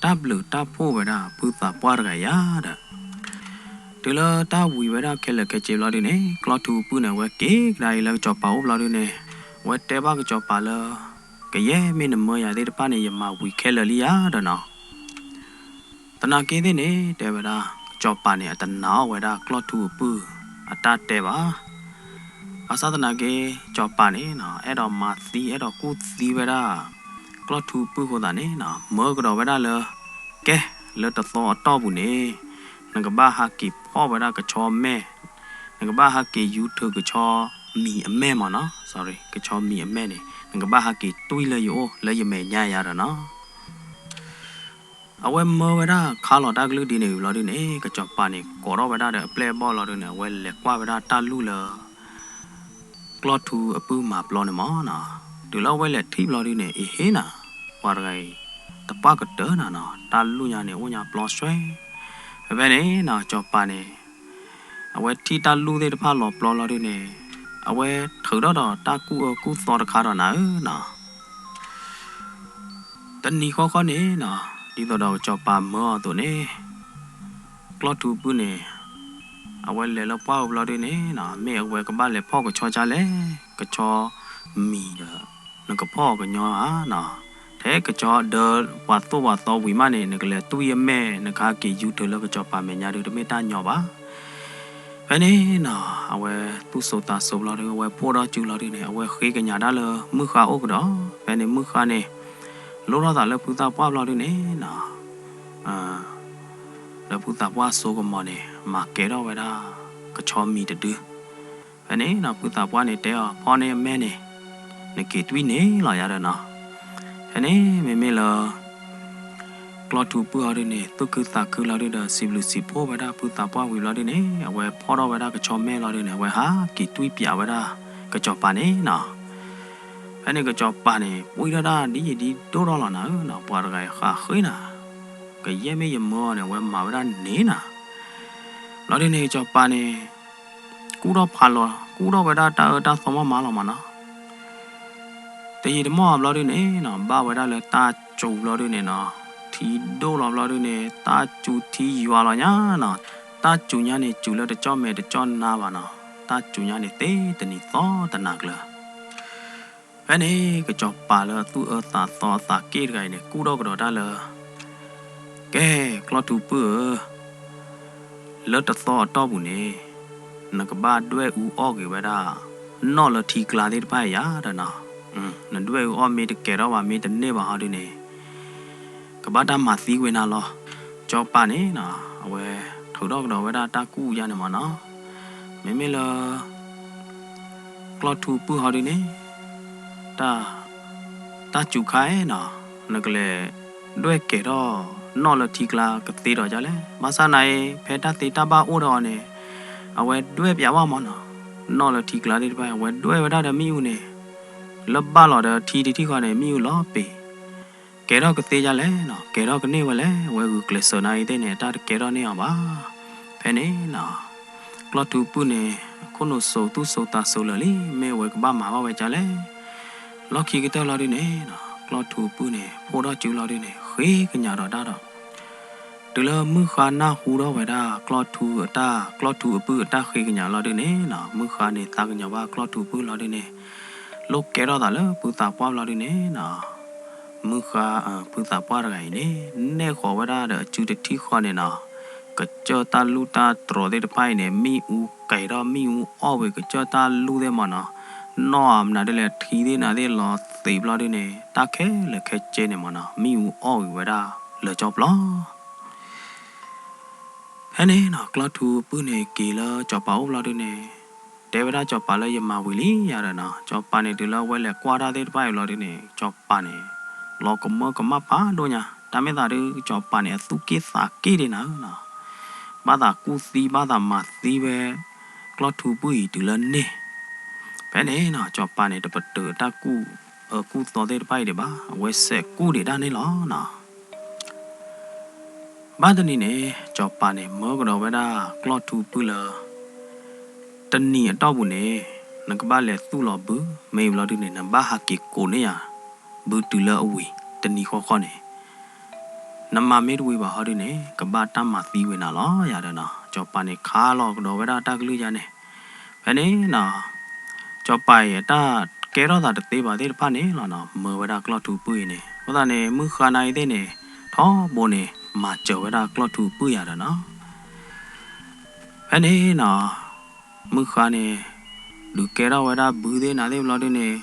တၢ်ဘျုးတၢ်ဖှိၣ်ဝဲဒၣ်ဖုသးပှၢ်တဂၤယါဒီး တုၤလၢတၢ်ဝံၤဝဲဒၣ်ခဲလၢာ်ခဲဆ့ဘျီဒုန့ၣ် ကျီထူအပုၢ်န့ၣ် အဝဲက့ၤကဒါအံၤလၢကစီၤပၤအိၣ်ဘျီဒုန့ၣ် အဝဲတဲဘၣ်ကစီၤပၤလၢ ကယဲၢ်မ့ၢ်နမၢယၤသ့ၣ်တဖၣ်န့ၣ် ယမၤဝံၤခဲလၢာ်လံယါဒီးနီၤ သနာ်က့သ့ၣ်န့ၣ် တဲဝဲဒၣ် ကစီၤပၤန့ၣ် အတနာ်အီၣ်ဝဲဒၣ်ကျီၢ်ထူအပုၢ်အတၢ်တဲဘၣ်. ဘၣ်ဆၣ်သနာ်က့ ကစီၤပၤန့ၣ်နီၤ အဲၣ်ဒိးမၤသံ အဲၣ်ဒိးကူၣ်သံဝဲဒၣ် ကျီၢ်ထူအပုၢ်အဃိသတးန့ၣ်နီၤ မၢကဒီးဝဲဒၣ်လၢ ကဲ လၢတသီအတီၢ်ပူၤန့ၣ် နကဘၣ်ဟးက့ၤဖီၣ်ဝဲဒၣ်ကဆီမဲၢ်, နကဘၣ်ဟးက့ၤယူၤထုးကဆီမံၤအမဲၢ်မ့ၢ်နီၤ, sorry ကဆီမံၤအမဲၢ်န့ၣ် နကဘၣ်ဟးက့ၤတွံၢ်လၢယအိၣ် လၢယမဲာ်ညါယါဒီးနီၤ အဝဲမၢဝဲဒၣ်ခါလီၤတၢ်ကလုၢ်ဒ်န့ၣ်ဘျီဒုန့ၣ် ကစီၤပၤန့ၣ် ကိးထီၣ်ဝဲဒၣ်ဒီးအပျဲၢ်အဘီၣ်လီၤဒုန့ၣ် အဝဲလဲၤကွၢ်ဝဲဒၣ်တၢ်လူၢ်လၢ ကျီၢ်ထူအပုၢ်မၤပျီန့ၣ်မ့ၢ်နီၤ. တုၤလၢအဝဲလဲၤထံၣ်ဘျီဒုန့ၣ် အ့ဟ့နီၤ, ပှၤတဂၤအံၤ တပှၢ်ကတၢၢ်နၤနီၤ, တၢ်လူၢ်ညါန့ၣ် အိၣ်ညါပျီစွဲ ဖဲဖဲန့ၣ်နီၤ ကစီၤပၤန့ၣ် အဝဲထံၣ်တၢ်လူၢ်သ့ၣ်တဖၣ်လီၤပျီလီၤဒုန့ၣ် အဝဲထုးထီၣ်ဒီးတၢ်ကူၣ်အၢကူၣ်သီတခါဒီးနၤဧၢနီၤ. တနံၤဃီဃီန့ၣ်နီၤ, ဒ်သိးဒီးကစီၤပၤမၢအီၤအသိးန့ၣ် ကျီၢ်ထူပုၢ်န့ၣ် အဝဲလဲၤလၢပှၢ်ဧိၤဘျီဒုန့ၣ်နီၤ, မ့ၢ်အဝဲကဘၣ်လဲၤဖီၣ်ကဆီကၢ်လဲၣ်, ကဆီမံၤဒီး နကဖီၣ်အီၤကညီဧါနီၤ, ထဲကဆီဒၢပှၤသိၣ်ပှၤသီဝံၤမးန့ၣ် နကလဲၤတွံၢ်အမဲၢ် နကဟးက့ၤယူၤထုးလၢကစီၤပၤမဲာ်ညါဒု တမ့ၢ်တၢ်ညီဘၣ်. ဖဲန့ၣ်နီၤ အဝဲသူၣ်စိသးစိဘျီဒု အဝဲဖှိၣ်ထီၣ်စုလီၤဒုန့ၣ် အဝဲဃ့ကညးတၢ်လၢမုၢ်ဃါအိၣ်ကဒီး, ဖဲန့ၣ်မုၢ်ဃါန့ၣ် လိၣ်ထီၣ်သးလၢဖုသးပှၢ်ဘျီဒုန့ၣ်နီၤ လၢဖုသးပှၢ်စိကမီၤန့ၣ် မၤကဲထီၣ်ဝဲဒၣ် ကဆီမံၤတဒု, ဖဲန့ၣ်နီၤ ဖုသးပှၢ်န့ၣ်တဲအီၤ ဖီၣ်န့ၢ်အမဲၢ်န့ၣ် နက့ၤတွံၢ်န့ၣ်လီၤယါဒီးနီၤ, ဖဲန့ၣ်မ့မ့ၢ်လၢ ကျီၢ်ထူပုၢ်အီၤဒုန့ၣ် သူၣ်ခုသးခုလီၤဒုဒီး စံးဘျုးစံးဖှိၣ်ဝဲဒၣ်ဖုသးပှၢ်ဝံၤဘျီဒုန့ၣ် အဝဲဖီၣ်ထီၣ်ဝဲဒၣ်ကဆီမဲၢ်လီၤဒုန့ၣ် အဝဲဟးက့ၤတွံၢ်ပၠးဝဲဒၣ် ကစီၤပၤန့ၣ်နီၤ ဖဲန့ၣ်ကစီၤပၤန့ၣ် ပှံၢ်ထီၣ်ဒၣ်ဒ်ယံာ်ဒ်ဒိၣ်ထီၣ်လီၤနၤဧၢနီၤ, ပှၤတဂၤအံၤဃးဃ့နၤ, ကယဲၢ်မ့ၢ်ယမၢအီၤန့ၣ် အဝဲမၤဝဲဒၣ်န့ၣ်နၤ, ဘျီဒုန့ၣ်ကစီၤပၤန့ၣ် ကူၣ်ထီၣ်ဖးလီၤ ကူၣ်ထီၣ်ဝဲဒၣ်တၢ်အၢတၢ်သီမးမးလီၤမးနီၤ တယံာ်တမီၢ်ဘျီဒုန့ၣ်နီၤ ဘၣ်ဝဲဒၣ်လၢတၢ်စူၤဘျီဒုန့ၣ်နီၤ, ထံဒိၣ်လီၤဘျီဒုန့ၣ် တၢ်စူၤထံယွၤလီၤညါနီၤ, တၢ်စူၤညါန့ၣ် စူၤလၢတကၠီၣ်မဲာ်တကၠီၣ်နါဘၣ်နီၤ, တၢ်စူၤညါန့ၣ်သ့တနံၤသီတနၤကျၢၤ ဖဲန့ၣ် ကစီၤပၤလၢအသူၣ်အၢသးသီအသးက့ၣ်တဂၤအံၤန့ၣ် ကူၣ်ထီၣ်ကဒီးတၢ်လၢ ကဲ ကျီၢ်ထူပုၢ်ဧၢ, လၢတသီအတီၢ်ပူၤန့ၣ် နကဘၣ်ဒွဲၣ်အူအီၣ်က့ၤဝဲဒၣ် နီၣ်လၢထံကျါသ့ၣ်တဖၣ်အံၤယါဒီးနီၤ, နဒွဲၣ်အူအီၣ်မ့ၢ်တကဲထီၣ်ဘၣ်မ့ၢ်တန့ၢ်ဘၣ်ဟီဒုန့ၣ် ကဘၣ်တၢ်မၤသံကွံာ်နၤလီၤ. ကစီၤပၤန့ၣ်နီၤ အဝဲထုးထီၣ်ကဒီးဝဲဒၣ်တၢ်ကူၣ်ယါန့ၣ်မးနီၤ, မ့မ့ၢ်လၢ ကျီၢ်ထူပုၢ်ဟီဒုန့ၣ် တၢ် တၢ်စူၤခါအံၤနီၤ နကလဲၤဒွဲၣ်ကဲၤထီၣ် နီၣ်လၢထံကျါကသ့ဒီးဒ်လဲၣ်. ဘၣ်ဆၣ်နာ်အံၤ ဖဲတၢ်သ့တၢ်ဘၣ်အိၣ်ဒီးအီၤန့ၣ် အဝဲဒွဲၣ်ပၠးဘၣ်မးနီၤ, နီၣ်လၢထံကျါသ့ၣ်တဖၣ် အဝဲဒွဲၣ်ဝဲဒၣ်ဒီးမ့ၣ်အူန့ၣ် လၢဘၣ်လီၤဒီးထံတထံၣ်ဃီန့ၣ် မ့ၣ်အူလီၤပ့ၤ ကဲထီၣ်ကသ့ဒ်လဲၣ်နီၤ, ကဲထီၣ်ကန့ၢ်ဝဲလဲၣ်, အဝဲဂုာ်ကျဲးစၢးနာ်အံၤသ့ၣ်န့ၣ် တၢ်တကဲထီၣ်န့ၢ်အီၤဘၣ်. ဖဲန့ၣ်နီၤ ကျီၢ်ထူပုၢ်န့ၣ် အခိၣ်နူာ်စိၤသူၣ်စိၤသးစိၤလၢာ်လံ, မ့ၢ်အဝဲကဘၣ်မၤဘၣ်ဝဲဒ်လဲၣ်. လီၢ်ခံကတၢၢ်လီၤဒုန့ၣ်နီၤ ကျီၢ်ထူပုၢ်န့ၣ် ဖှိၣ်ထီၣ်စုလီၤဒုန့ၣ် ဃ့ကညးဒီးတၢ်ဒီး တုၤလၢမုၢ်ဃါနၢ်ဟူထီၣ်ဝဲဒၣ် ကျီၢ်ထူအတၢ် ကျီၢ်ထူအပုၢ်အတၢ်ဃ့ကညးလီၤဒုန့ၣ်နီၤ မုၢ်ဃါန့ၣ်သးကညီၤဘၣ်ကျီၢ်ထူပုၢ်လီၤဒုန့ၣ် လိၣ်ကဲထီၣ်သးလၢဖုသးပှၢ်လီၤဒုန့ၣ်နီၤ မုၢ်ဃါ ဖုသးပှၢ်တဂၤအံၤန့ၣ် နဲၣ်ဃီၤဝဲဒၣ်ဒီးအစုတထံၣ်ဃီန့ၣ်နီၤ ကစၢၢ်တၢ်လူၢ်တၢ်တြီၤသ့ၣ်တဖၣ်အံၤန့ၣ် မ့ၣ်အူကဲၤထီၣ်မ့ၣ်အူအီၣ်ဝံၤကစၢၢ်တၢ်လူၢ်သ့ၣ်မးနီၤ နီၣ်မနုၤဒ်လဲၣ်ထံသ့ၣ်နၤသ့ၣ်လီၤသံးဘျီဒုန့ၣ် တၢ်ခဲလၢာ်ခဲဆ့န့ၣ်မးနီၤ မ့ၣ်အူအီၣ်ဝံၤဝဲဒၣ်လၢကၠီပျီ ဖဲန့ၣ်နီၤ ကျီၢ်ထူအပုၢ်န့ၣ်က့ၤလၢစီၤပၤအိၣ်ဘျီဒုန့ၣ် တဲဝဲဒၣ်စီၤပၤလၢယမၤဝံၤလံယါဒီးနီၤ စီၤပၤန့ၣ်တုၤလၢအဝဲလဲၤကွၢ်တၢ်သ့ၣ်တဖၣ်အံၤဘျီဒုန့ၣ် စီၤပၤန့ၣ် လီၤကမၢကမၣ်ဖးဒိၣ်ညါ, တၢ်မ့ၢ်သးဒုး စီၤပၤန့ၣ် အသူၣ်က့ၣ်သးက့ၣ်ဒံးနၤဧၢနီၤ, ဘၣ်သးကူၣ်သံ ဘၣ်သးမၤသံဝဲ ကျီၢ်ထူပုၢ်အံၤတုၤလၢန့ၢ်, ဖဲန့ၣ်နီၤ စီၤပၤန့ၣ် တပတုာ်တၢ်ကူၣ်အၢကူၣ်သီသ့ၣ်တဖၣ်အံၤဒံးဘၣ်, အဝဲစဲးကူၣ်ဒံးဒၣ်န့ၣ်လီၤနီၤ. ဘၣ်တနံၤန့ၣ် စီၤပၤန့ၣ် မၢကဒီးဝဲဒၣ်ကျီၢ်ထူပုၢ်လၢ တနံၤအတီၢ်ပူၤန့ၣ် နကဘၣ်လဲၤသူၣ်လီၤဘု, မ့ၢ်ဘျီဒုန့ၣ် နဘၣ်ဟးက့ၤကိးန့ၢ်ယၤ ဘုတုၤလၢအဝံၤ တနံၤဃီဃီန့ၣ်, နမၤမ့ၢ်တဝံၤဘၣ်ဟီဒုန့ၣ် ကဘၣ်တၢ်မၤသံဝဲနၤလီၤယၤဒီးနီၤ. စီၤပၤန့ၣ်ခါလီၤကဒီးဝဲဒၣ်တၢ်ကလုၢ်ယါန့ၣ်, ဖဲန့ၣ်နီၤ စီၤပၤအံၤအတၢ်ကဲထီၣ်သးတသ့ဘၣ်သ့ၣ်တဖၣ်န့ၣ်လီၤနီၤ မၢဝဲဒၣ်ကျီၢ်ထူပုၢ်အံၤန့ၣ်, အဃိသတးန့ၣ် မုၢ်ဃါနၤအံၤသ့ၣ်န့ၣ် ထီဘိန့ၣ် မၤစၢၤဝဲဒၣ်ကျီၢ်ထူပုၢ်ယၤဒီးနီၤ. ဖဲန့ၣ်နီၤ မုၢ်ဃါန့ၣ် ဒုးကဲထီၣ်ဝဲဒၣ်ဘုသ့ၣ်နၤသ့ၣ်ဘျီဒုန့ၣ်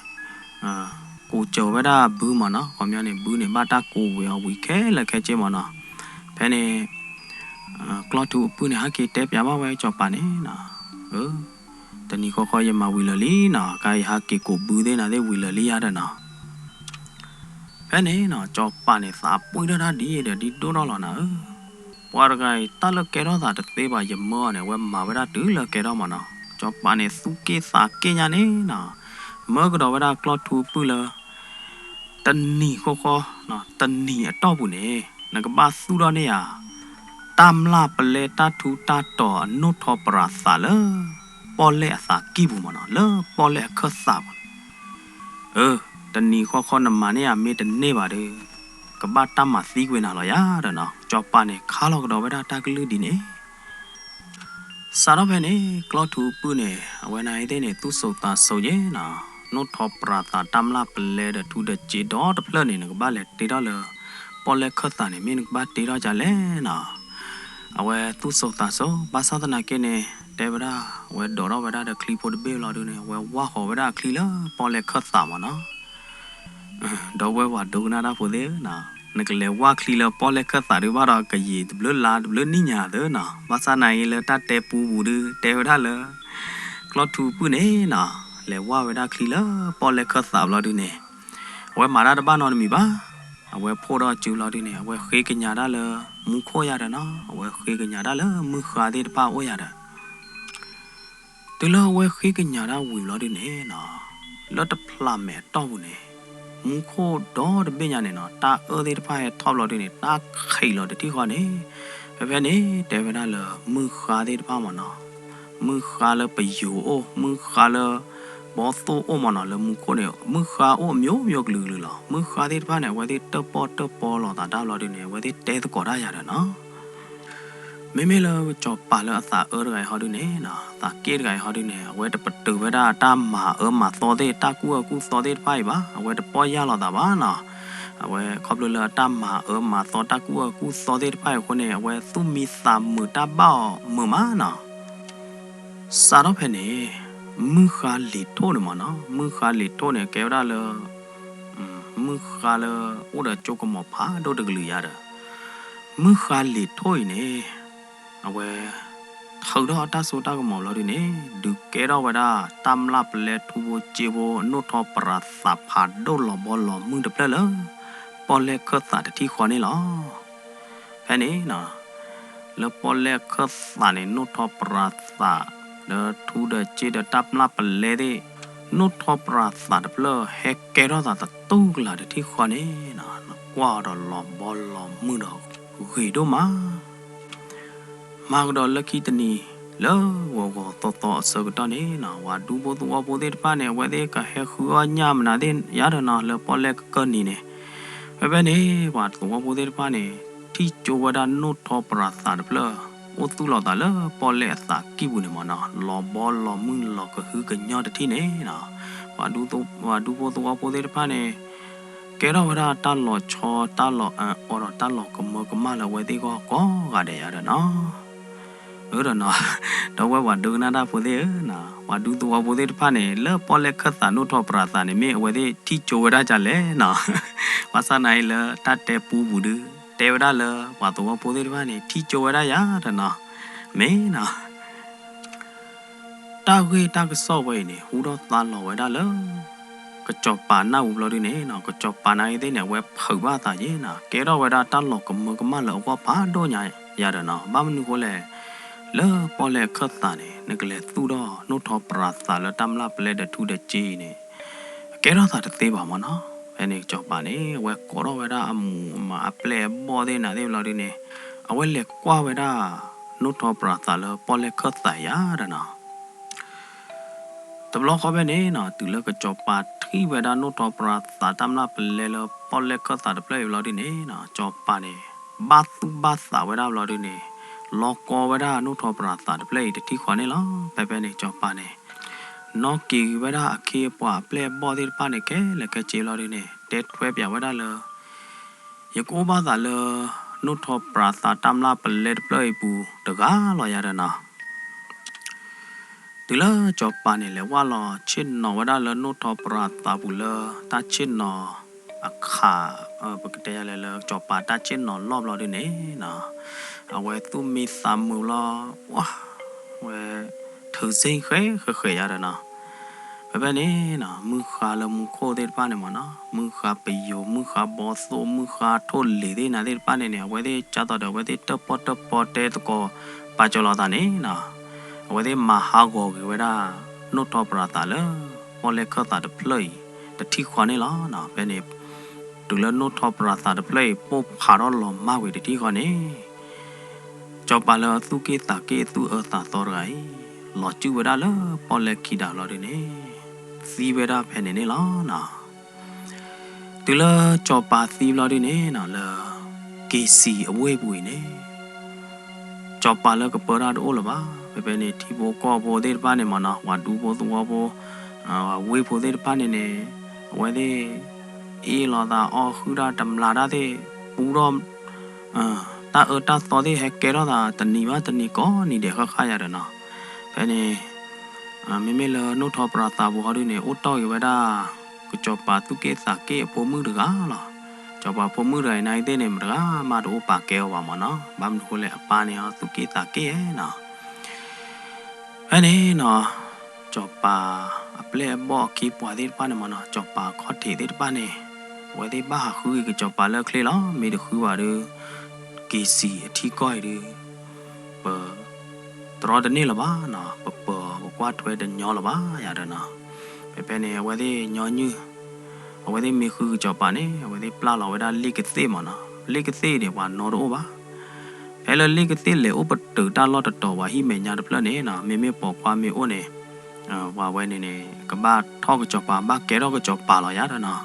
ကိးစၢၤဝဲဒၣ်ဘုမ့ၢ်နီၤ, ခီပညီန့ၣ် ဘုန့ၣ် ဘၣ်တၢ်ကိးဝံၤအီၤဝံၤခဲလၢာ်ခဲဆ့မ့ၢ်နီၤ. ဖဲန့ၣ် ကျီၢ်ထူအပုၢ်န့ၣ် ဟဲက့ၤတဲပျးဘၣ်ဝဲစီၤပၤန့ၣ်နီၤ, တနံၤဃီဃီယမၤဝံၤလၢာ်လံနီၤ, ကယဟးက့ၤကိးဘုသ့ၣ်နၤသ့ၣ်ဝံၤလၢာ်လံယါဒီးနီၤ. ဖဲန့ၣ်နီၤ စီၤပၤန့ၣ် သးပှံၢ်ထီၣ်တၢ်ဒ်ဒီးဒ်ဒိၣ်ထီၣ်လီၤနၤဧၢ, ပှၤတဂၤအံၤ တၢ်လၢကဲထီၣ်သးတသ့ဘၣ် ယမၢအီၤန့ၣ် အဝဲမၤဝဲဒၣ်တုၤလၢကဲထီၣ်မ့ၢ်နီၤ. စီၤပၤန့ၣ် သူၣ်က့ၣ်သးက့ၣ်ညါန့ၣ်နီၤ, မၢကဒီးဝဲဒၣ်ကျီၢ်ထူအပုၢ်လၢ တနံၤဃီဃီ, တနံၤအတီၢ်ပူၤန့ၣ် နကဘၣ်သူၣ်ထီၣ်န့ၢ်ယၤ တၢ်မျၢ်ပလဲတၢ်ထူတၢ်တီၤအနိၣ်ထီၣ်ပရၤသးလၢ ပီၣ်လဲၣ်အသးကံၢ်ပူၤမ့ၢ်နီၤ, လၢပီၣ်လဲၣ်အခၢၣ်သးပူၤန့ၣ်, အၢ တနံၤဃီဃီနမၤန့ၢ်ယၤမ့ၢ်တန့ၢ်ဘၣ်ဒီး ကဘၣ်တၢ်မၤသံကွံာ်နၤလီၤယၤဒီးနီၤ. စီၤပၤန့ၣ် ခါလီၤကဒီးဝဲဒၣ်တၢ်ကလုၢ်ဒ်န့ၣ် စးထီၣ်ဖဲန့ၣ် ကျီၢ်ထူအပုၢ်န့ၣ် အဝဲနၤအံၤသ့ၣ်န့ၣ် သူၣ်စိၤသးစိၤယဲနီၤ, နိၣ်ထီၣ်ပရၤသးတၢ်မျၢ်ပလဲဒီးထူဒီးစ့ဒီတဖျၢၣ်န့ၣ် နကဘၣ်လဲၤတ့ထီၣ်လၢ ပီၣ်လဲၣ်ခၢၣ်သးန့ၣ် မ့ၢ်နကဘၣ်တ့ထီၣ်ကလဲၣ်နီၤ. အဝဲသူၣ်စိၤသးစိၤ ဘၣ်ဆၣ်သနာ်က့န့ၣ် တဲဝဲဒၣ် အဝဲဒိးထီၣ်ဝဲဒၣ်ဒီးချံဖိတဘ့ၣ်ဘျီဒုန့ၣ် အဝဲဝၢ်ဃီၤဝဲဒၣ်အချံလၢပီၣ်လဲၣ်ခၢၣ်သးမ့ၢ်နီၤ. ဒီပုၢ်ဝဲၢ်ပှၤဒိကနၣ်တၢ်ဖိသ့ၣ်ဧၢနီၤ, နကလဲၤဝၢ်ချံလၢပီၣ်လဲၣ်ခၢၣ်သးဒုးဘၣ်ဒီး ကယံာ်တဘျုးလါတဘျုးနံၣ်ညါသ့နီၤ. ဘၣ်ဆၣ်နာ်အံၤလၢတၢ်တဲပူပူၤဒု တဲဝဲဒၣ်လၢ ကျီၢ်ထူပုၢ်န့ၣ်နီၤ လဲၤဝၢ်ဝဲဒၣ်ချံလၢပီၣ်လဲၣ်ခၢၣ်သးဘျီဒုန့ၣ် အဝဲမၤတၢ်တဘၣ်နီတမံၤဘၣ်. အဝဲဖှိၣ်ထီၣ်စုဘျီဒုန့ၣ် အဝဲဃ့ကညးတၢ်လၢမူခိၣ်ယၤဒီးနီၤ, အဝဲဃ့ကညးတၢ်လၢမုၢ်ဃါသ့ၣ်တဖၣ်အအိၣ်ယၤဒီး တုၤလၢအဝဲဃ့ကညးတၢ်ဝံၤဘျီဒုန့ၣ်နီၤ, လၢတဖျးမဲာ်အတီၢ်ပူၤန့ၣ် မူခိၣ်ဒီတဘ့ၣ်ညါန့ၣ်နီၤ တၢ်အၢၣ်သ့ၣ်တဖၣ်ဟဲထီၣ်ဘျီဒုန့ၣ် တၢ်ခံးလီၤတထံၣ်ဃီန့ၣ်, ဖဲဖဲန့ၣ် တဲဝဲဒၣ်လၢမုၢ်ဃါသ့ၣ်တဖၣ်မ့ၢ်နီၤ, မုၢ်ဃါလၢပယိၤအိၣ် မုၢ်ဃါလၢ ဘီသိၣ်အိၣ်မ့ၢ်နီၤ, လၢမူခိၣ်န့ၣ် မုၢ်ဃါအိၣ်မျိုးမျိုးကလုာ်ကလုာ်လီၤ. မုၢ်ဃါသ့ၣ်တဖၣ်န့ၣ် အဝဲသ့ၣ်တၢၣ်ပီၣ်တၢၣ်ပီလိာ်သးတၢ်ဘျီဒုန့ၣ် အဝဲသ့ၣ်တဲသကိးတၢ်ယၤဒီးနီၤ မ့မ့ၢ်လၢစီၤပၤလၢအသးအၢတဂၤအံၤဟီဒုန့ၣ်နီၤ, သးက့ၣ်တဂၤအံၤဟီဒုန့ၣ် အဝဲတပတုာ်ဝဲဒၣ်အတၢ်မၤအၢမၤသီသ့ၣ် တၢ်ကူၣ်အၢကူၣ်သီသ့ၣ်တဖၣ်အံၤဘၣ်, အဝဲတပီၢ်ယၢ်လိာ်သးဘၣ်နီၤ. အဝဲခီဖျိလၢအတၢ်မၤအၢမၤသီတၢ်ကူၣ်အၢကူၣ်သီသ့ၣ်တဖၣ်အံၤအဃိန့ၣ် အဝဲသူၣ်မံသးမုာ်တၢ်ဘၣ်အီၤမုာ်မးနီၤ. စးထီၣ်ဖဲန့ၣ် မုၢ်ဃါလံၤထိၣ်န့ၣ်မ့ၢ်နီၤ, မုၢ်ဃါလံၤထိၣ်န့ၣ် ကဲဝဲဒၣ်လၢ မုၢ်ဃါလၢအိၣ်ဒီးကၠိကမီၤဖးဒိၣ်တကလုာ်ယါဒီး မုၢ်ဃါလံၤထိၣ်အံၤန့ၣ် အဝဲ ထုးထီၣ်အတၢ်စိတၢ်ကမီၤဘျီဒုန့ၣ် ဒုးကဲထီၣ်ဝဲဒၣ်တၢ်မျၢ်ပလဲထူဖိစ့ဖိ အနိၣ်ထီၣ်ပရၤသးဖးဒိၣ်လီၤဘီလီၤမုၢ်တဖျၢၣ်လၢ ပီၣ်လဲၣ်ခၢၣ်သးတထံၣ်ဃီန့ၣ်လီၤ. ဖဲန့ၣ် လၢပီၣ်လဲၣ်ခၢၣ်သးန့ၣ် နိၣ်ထီၣ်ပရၤသး ဒီးထူဒီးစ့ဒီးတၢ်မျၢ်ပလဲသ့ၣ် နိၣ်ထီၣ်ပရၤသးတဖျၢၣ် ဟဲကဲထီၣ်သးတတူၢ်ကလာ်တထံၣ်ဃီန့ၣ် ကွၢ်အီၤဒီးလီၤဘီလီၤမုၢ်ဒီးဂ့ၤဒိၣ်မး မၤကဒီးလၢခံတနံၤ လၢဂီၤဂီၤသီသီအဆၢကတီၢ်န့ၣ်နီၤ ပှၤဒူဖိသဝီဖိသ့ၣ်တဖၣ်န့ၣ် အဝဲသ့ၣ်ကဟဲဃုအီၣ်ညၣ်မနုၤသ့ၣ်ယါဒီးနီၤ လၢပီၣ်လဲၣ်ကၢၢ်နံၤန့ၣ် ဖဲဖဲန့ၣ် ပှၤသဝီဖိသ့ၣ်တဖၣ်န့ၣ် ထံၣ်ကၠိဝဲဒၣ်နိၣ်ထီၣ်ပရၤသးတဖျၢၣ် အိၣ်သူၣ်လီၤသးလၢပီၣ်လဲၣ်အသးကံၢ်ပူၤန့ၣ်မ့ၢ်နီၤ လီၤဘီလီၤမုၢ်လီၤကဟုကညီၢ်တထံၣ်န့ၣ်နီၤ ပှၤဒူဖိသဝီဖိသ့ၣ်တဖၣ်န့ၣ် ကဲထီၣ်ဝဲဒၣ်တၢ်လီၤဆီတၢ်လီၤအၢအီဒီးတၢ်လီၤကမၢကမၣ်လၢအဝဲသ့ၣ်ဂီၢ်ကိးဂၤဒဲးယါဒီးနီၤ အၢဒီးနီၤ ဒီပုၢ်ဝဲၢ်ပှၤဒိကနၣ်တၢ်ဖိသ့ၣ်ဧၢ, ပှၤဒူသဝီဖိသ့ၣ်တဖၣ်န့ၣ် လၢပီၣ်လဲၣ်ခၢၣ်သးနိၣ်ထီၣ်ပရၤသးန့ၣ် မ့ၢ်အဝဲသ့ၣ်ထံၣ်ကၠိဝဲဒၣ်ဒ်လဲၣ်နီၤ ဘၣ်ဆၣ်သနာ်အံၤလၢတၢ်တဲပူပူၤဒု တဲဝဲဒၣ်လၢပှၤသဝီဖိသ့ၣ်တဖၣ်န့ၣ် ထံၣ်ကၠိဝဲဒၣ်ယါဒီးနီၤ မ့ၢ်နီၤ တၢ်ဂ့ၢ်တၢ်ကစီၣ်ဝဲအံၤန့ၣ် ဟူထီၣ်သါလီၤဝဲဒၣ်လၢ ကစီၤပၤနၢ်ဟူဘျီဒုန့ၣ်နီၤ, ကစီၤပၤနာ်က့သ့ၣ်န့ၣ် အဝဲဖုးဘၣ်သးယဲနီၤ, ကဲထီၣ်ဝဲဒၣ်တၢ်လီၤကမၢကမၣ်လၢအဂီၢ်ဖးဒိၣ်ညါယၤဒီးနီၤ, ဘၣ်မနုၤဃိလဲၣ်, လၢပီၣ်လဲၣ်ခၢၣ်သးန့ၣ် နကလဲၤသူၣ်ထီၣ်နိၣ်ထီၣ်ပြးသးလၢတၢ်မျၢ်ပလဲဒီးထူဒီးစ့အံၤန့ၣ် အကဲထီၣ်သးတသ့ဘၣ်မၢ်နီၤ. ဖဲန့ၣ်ကစီၤပၤန့ၣ် အဝဲကိးထီၣ်ဝဲဒၣ်အမူးအမးအပျဲၢ်အဘီၣ်သ့ၣ်နၤသ့ၣ်ဘျီဒုန့ၣ်, အဝဲလဲၤကွၢ်ဝဲဒၣ်နိၣ်ထီၣ်ပြးသးလၢပီၣ်လဲၣ်ခၢၣ်သးယၤဒီးနီၤ တဘျီဃီဖဲန့ၣ်နီၤ, တုၤလၢကစီၤပၤထံၣ်ဝဲဒၣ်နိၣ်ထီၣ်ပြးသးတၢ်မျၢ်ပလဲလၢပီၣ်လဲၣ်ခၢၣ်သးတဖျၢၣ်အံၤဘျီဒုန့ၣ်နီၤ, ကစီၤပၤန့ၣ် ဘၣ်သူၣ်ဘၣ်သးဝဲဒၣ်ဘျီဒုန့ၣ်, လီၤကီဝဲဒၣ်နိၣ်ထီၣ်ပြးသးတဖျၢၣ်အံၤတထံၣ်ဃီန့ၣ်လီၤ. ဖဲဖဲန့ၣ်ကစီၤပၤန့ၣ် နီၣ်က့ၤဝဲဒၣ်အခ့အပှၤအပျဲၢ်အဘီၣ်သ့ၣ်တဖၣ်န့ၣ် ခဲလၢာ်ခဲဆ့ဘျီဒုန့ၣ် တဲထွဲပၠးဝဲဒၣ်လၢ ယကအိၣ်ဘၣ်သးလၢ နိၣ်ထီၣ်ပြးသးတၢ်မျၢ်ပလဲတဖျၢၣ်အံၤပူၤတဂၤလီၤယၤဒီးနီၤ. တုၤလၢကစီၤပၤန့ၣ် လဲၤဝဲလီၤဆ့ၣ်နီၤဝဲဒၣ်လၢနိၣ်ထီၣ်ပြးသးပူၤလၢတၢ်ဆ့ၣ်နီၤအခး, ပကတဲယၤလဲၣ်လၢကစီၤပၤတၢ်ဆ့ၣ်နီၤလီၢ်ဘျီဒုန့ၣ်နီၤ, အဝဲသူၣ်မံသးမုာ်လီၤ, ဝဲ ထုးစ့ၣ်ဃဲဃဲဃဲယၤဒီးနီၤ. ဖဲဖဲန့ၣ်နီၤ, မုၢ်ဃါလၢမူခိၣ်သ့ၣ်တဖၣ်န့ၣ်မၢ်နီၤ, မုၢ်ဃါပယိၤ, မုၢ်ဃါဘီသိၣ်, မုၢ်ဃါထိၣ်လ့ၤသ့ၣ်နၤသ့ၣ်တဖၣ်န့ၣ်န့ၣ်, အဝဲသ့ၣ်ကၢ်သိးဒီး အဝဲသ့ၣ်တၢၣ်ပီၣ်တၢၣ်ပီတဲသကိးပာ်စၢၤလိာ်သးန့ၣ်နီၤ, အဝဲသ့ၣ်မၤဟးဂီၤက့ၤဝဲဒၣ် နိၣ်ထီၣ်ပြးသးလၢ ပီၣ်လဲၣ်ခၢၣ်သးတဖျၢၣ်အံၤ တထံၣ်ဃီန့ၣ်လီၤ. ဖဲန့ၣ် တုၤလၢနိၣ်ထီၣ်ပြးသးတဖျၢၣ်အံၤ ပိၢ်ဖးထီၣ်လီၤမၢ်ကွံာ်တထံၣ်ဃီန့ၣ် စီၤပၤလၢအသူၣ်က့ၣ်သးက့ၣ်သူၣ်အၢသးသီတဂၤအံၤ လီၤစုၣ်ဝဲဒၣ်လၢပီၣ်လဲၣ်ခံဒးလီၤဒုန့ၣ် သံဝဲဒၣ်ဖဲန့ၣ်န့ၣ်လီၤ. တုၤလၢစီၤပၤသံဘျီဒုန့ၣ်နီၤ, လၢ က့ၤစံးအဝ့ၢ်ပူၤအံၤန့ၣ် စီၤပၤလၢကပၢတၢ်တအိၣ်လၢၤဘၣ်. ဖဲဖဲန့ၣ် ထံဖိကီၢ်ဖိသ့ၣ်တဖၣ်န့ၣ်မၢ်နီၤ, ပှၤဒူဖိသဝီဖိ ဝ့ၢ်ဖိသ့ၣ်တဖၣ်န့ၣ်န့ၣ် အဝဲသ့ၣ် အ့ၣ်လိာ်သးအီၣ်ဃုာ်တၢ်တမျးတၢ်သ့ၣ် ပူထီၣ် တၢ်အၢတၢ်သီသ့ၣ်ဟဲကဲထီၣ်သး တနံၤဘၣ်တနံၤကိးနံၤဒဲးဃၣ်ဃၣ်ယၤဒီးနီၤ. ဖဲန့ၣ် မ့မ့ၢ်လၢနိၣ်ထီၣ်ပြးသးပူၤဟီဒုန့ၣ် အိၣ်တီၢ်က့ၤဝဲဒၣ် ကစီၤပၤသူၣ်က့ၣ်သးက့ၣ်အဖိမုၣ်တဂၤလီၤ. စီၤပၤဖိမုၣ်တဂၤအံၤနာ်က့သ့ၣ်န့ၣ် မတဂၤမးတအိၣ်ပာ်ကဲအီၤဘၣ်မၢ်နီၤ. ဘၣ်မနုၤဃိလဲၣ် အပၢ်န့ၣ်အီၤသူၣ်က့ၣ်သးက့ၣ်နီၤ. ဖဲန့ၣ်နီၤ စီၤပၤအပျဲၢ်အဘီၣ်အခ့အပှၤသ့ၣ်တဖၣ်န့ၣ်မၢ်နီၤ, စီၤပၤအခီၣ်ထံးသ့ၣ်တဖၣ်န့ၣ် အဝဲသ့ၣ်ဘၣ်ဟးဃုက့ၤကစီၤပၤလၢအချ့လီၤ. မ့ၢ်တဃုဘၣ်ဒီး က့ၤစံးအထံကီၢ်အံၤဒီး ပ တြီတန့ၢ်လၢၤဘၣ်နီၤ, ပပၢၤပကွၢ်ထွဲတညီလၢၤဘၣ်ယၤဒီးနီၤ. ဖဲဖဲန့ၣ် အဝဲသ့ၣ်ညီနုၢ် အဝဲသ့ၣ်မ့ၢ်ဃုကစီၤပၤန့ၣ် အဝဲသ့ၣ်ပျၢ်လီၤဝဲဒၣ်လ့ၣ်ကသ့ၣ်မၢ်နီၤ. လ့ၣ်ကသ့ၣ်န့ၣ် ပှၤနီတအိၣ်ဘၣ်. ဖဲလၢလ့ၣ်ကသ့ၣ်လဲၤအိၣ်ပတုာ်တၢ်လီၢ်တတီၤ ပှၤဟံၣ်မဲာ်ညါတဖျၢၣ်န့ၣ်နီၤ, မ့မ့ၢ်ပိာ်ခွါမ့ၢ်အိၣ်န့ၣ် ပှၤဝဲန့ၣ်န့ၣ် ကဘၣ်ထီၣ်ကစီၤပၤ ဘၣ်ကဲထီၣ်ကစီၤပၤလီၤယၤဒီးနီၤ.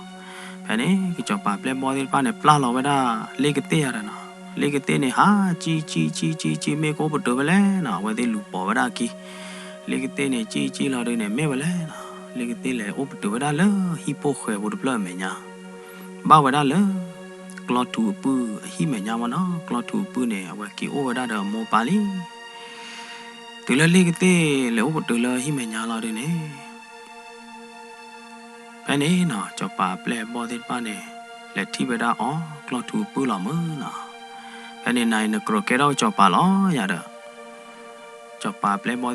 ဖဲန့ၣ် ကစီၤပၤပျဲၢ်ဘီၣ်သ့ၣ်တဖၣ်န့ၣ် ပျၢ်လီၤဝဲဒၣ်လ့ၣ်ကသ့ၣ်ယၤဒီးနီၤ. လ့ၣ်ကသ့ၣ်န့ၣ် ဟးကံကံကံကံကံ မ့ၢ်ကအိၣ်ပတုာ်ဖဲလဲၣ်နီၤ, အဝဲသ့ၣ်လူၤပိာ်ဝဲဒၣ်အခံ. လ့ၣ်ကသ့ၣ်န့ၣ် ကံကံလီၤဒုန့ၣ် မ့ၢ်ဝဲလဲၣ်နီၤ, လ့ၣ်ကသ့ၣ်လဲၤအိၣ်ပတုာ်ဝဲဒၣ်လၢဟံၣ်ဖိဃဲဖိတဖျၢၣ်အမဲာ်ညါ ဘၣ်ဝဲဒၣ်လၢ ကျီၢ်ထူအပုၢ်အဟံၣ်မဲာ်ညါမၢ်နီၤ. ကျီၢ်ထူအပုၢ်န့ၣ် အဝဲက့ၤအိၣ်ဝဲဒၣ်ဒီးအမိၢ်ပၢ်လံ. တုၤလၢလ့ၣ်ကသ့ၣ်လဲၤအိၣ်ပတုာ်လၢဟံၣ်မဲာ်ညါလီၤဒုန့ၣ် ဖဲန့ၣ်နီၤ စီၤပၤအပျဲၢ်အဘီၣ်သ့ၣ်တဖၣ်န့ၣ် လဲၤထံၣ်ဝဲဒၣ်အီၤ ကျီၢ်ထူအပုၢ်လီၤမၢ်နီၤ. ဖဲန့ၣ်နၤအံၤနကြၢးကဲထီၣ်ကစီၤပၤလီၤယၤဒီး စီၤပၤအပျဲၢ်ဘီၣ်သ့ၣ်တ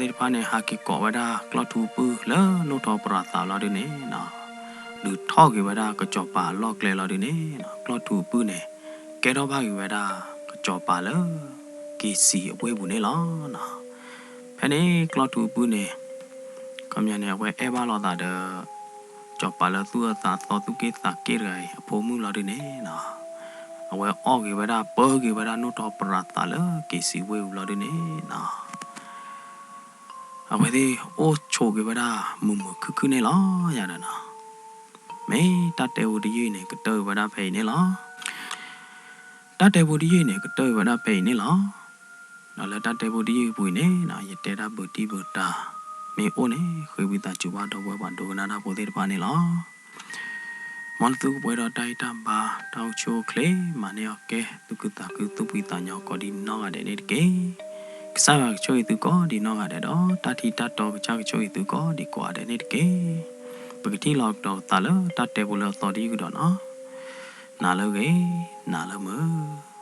ဖၣ်န့ၣ် ဟးက့ၤကိးဝဲဒၣ်ကျီၢ်ထူအပုၢ်လၢနိၣ်ထီၣ်ပြးသးလီၤဒုန့ၣ်နီၤ, ဒုးထီၣ်က့ၤဝဲဒၣ်ကစီၤပၤအလီၢ်ကျဲလီၤဒုန့ၣ်နီၤ, ကျီၢ်ထူအပုၢ်န့ၣ် ကဲထီၣ်ဘၣ်က့ၤဝဲဒၣ်ကစီၤပၤလၢ က့ၤစံးအဝ့ၢ်ပူၤန့ၣ်လီၤနီၤ. ဖဲန့ၣ်ကျီၢ်ထူအပုၢ်န့ၣ် ခီပညီန့ၣ် အဝဲအဲၣ်ဘၣ်လိာ်သးဒီး စီၤပၤလၢသူၣ်အၢသးသီသူၣ်က့ၣ်သးက့ၣ်တဂၤအံၤ အဖိမုၣ်လီၤဒုန့ၣ်နီၤ, အဝဲအီၣ်က့ၤဝဲဒၣ် ပၢက့ၤဝဲဒၣ်နိၣ်ထီၣ်ပြးသးလၢက့ၤစံးဝ့ၢ်ပူၤလီၤဒုန့ၣ်နီၤ, အဝဲသ့ၣ်အိၣ်ဆိးက့ၤဝဲဒၣ်မုာ်မုာ်ခုၣ်ခုၣ်န့ၣ်လီၤယၤဒီးနီၤ. မ့ၢ်တၢ်တဲဖိတယုၢ်အံၤန့ၣ် ကတၢၢ်က့ၤဝဲဒၣ်ဖဲအံၤန့ၣ်လီၤ. တၢ်တဲဖိတယုၢ်အံၤန့ၣ် ကတၢၢ်က့ၤဝဲဒၣ်ဖဲအံၤန့ၣ်လီၤ. ဒီးလၢတၢ်တဲဖိတယုၢ်အံၤအပူၤအံၤန့ၣ် ယတဲဒၣ်ဘုးတံၢ်ဘုးတၢ် မ့ၢ်အိၣ်န့ၣ် ဃ့ဝံသးစူၤဘၣ်ဒီပုၢ်ဝဲၢ်ပှၤဒိကနၣ်တၢ်ဖိသ့ၣ်တဖၣ်န့ၣ်လီၤ. မ်နသုကပှဲၤဒီးတၢ်ဂံၢ်တၢ်ဘါ တၢ်အိၣ်ဆူၣ်အိၣ်ချ့ မၤန့ၢ်အီၣ်ကဲ သူၣ်ခုသးခုသူၣ်ဖှံသးညီကိးဒံးနီၢ်ဂၤဒဲးန့ၣ်တက့ၢ်. ကစၢ်ယွၤကဆိၣ်ဂ့ၤသုကိးဒံးနီၢ်ဂၤဒဲးဒီး တၢ်ထံတၢ်တီကစၢ်ကဆိၣ်ဂ့ၤသုကိးဒံးကိးဂၤဒဲးန့ၣ်တက့ၢ်. ပကထံၣ်လိာ်ကဒီးသးလၢတၢ်တဲဖိလၢအသီတယုၢ်ကဒီးနီၤ. နၤလၢဂ့ၤ, နၤလၢမုာ်.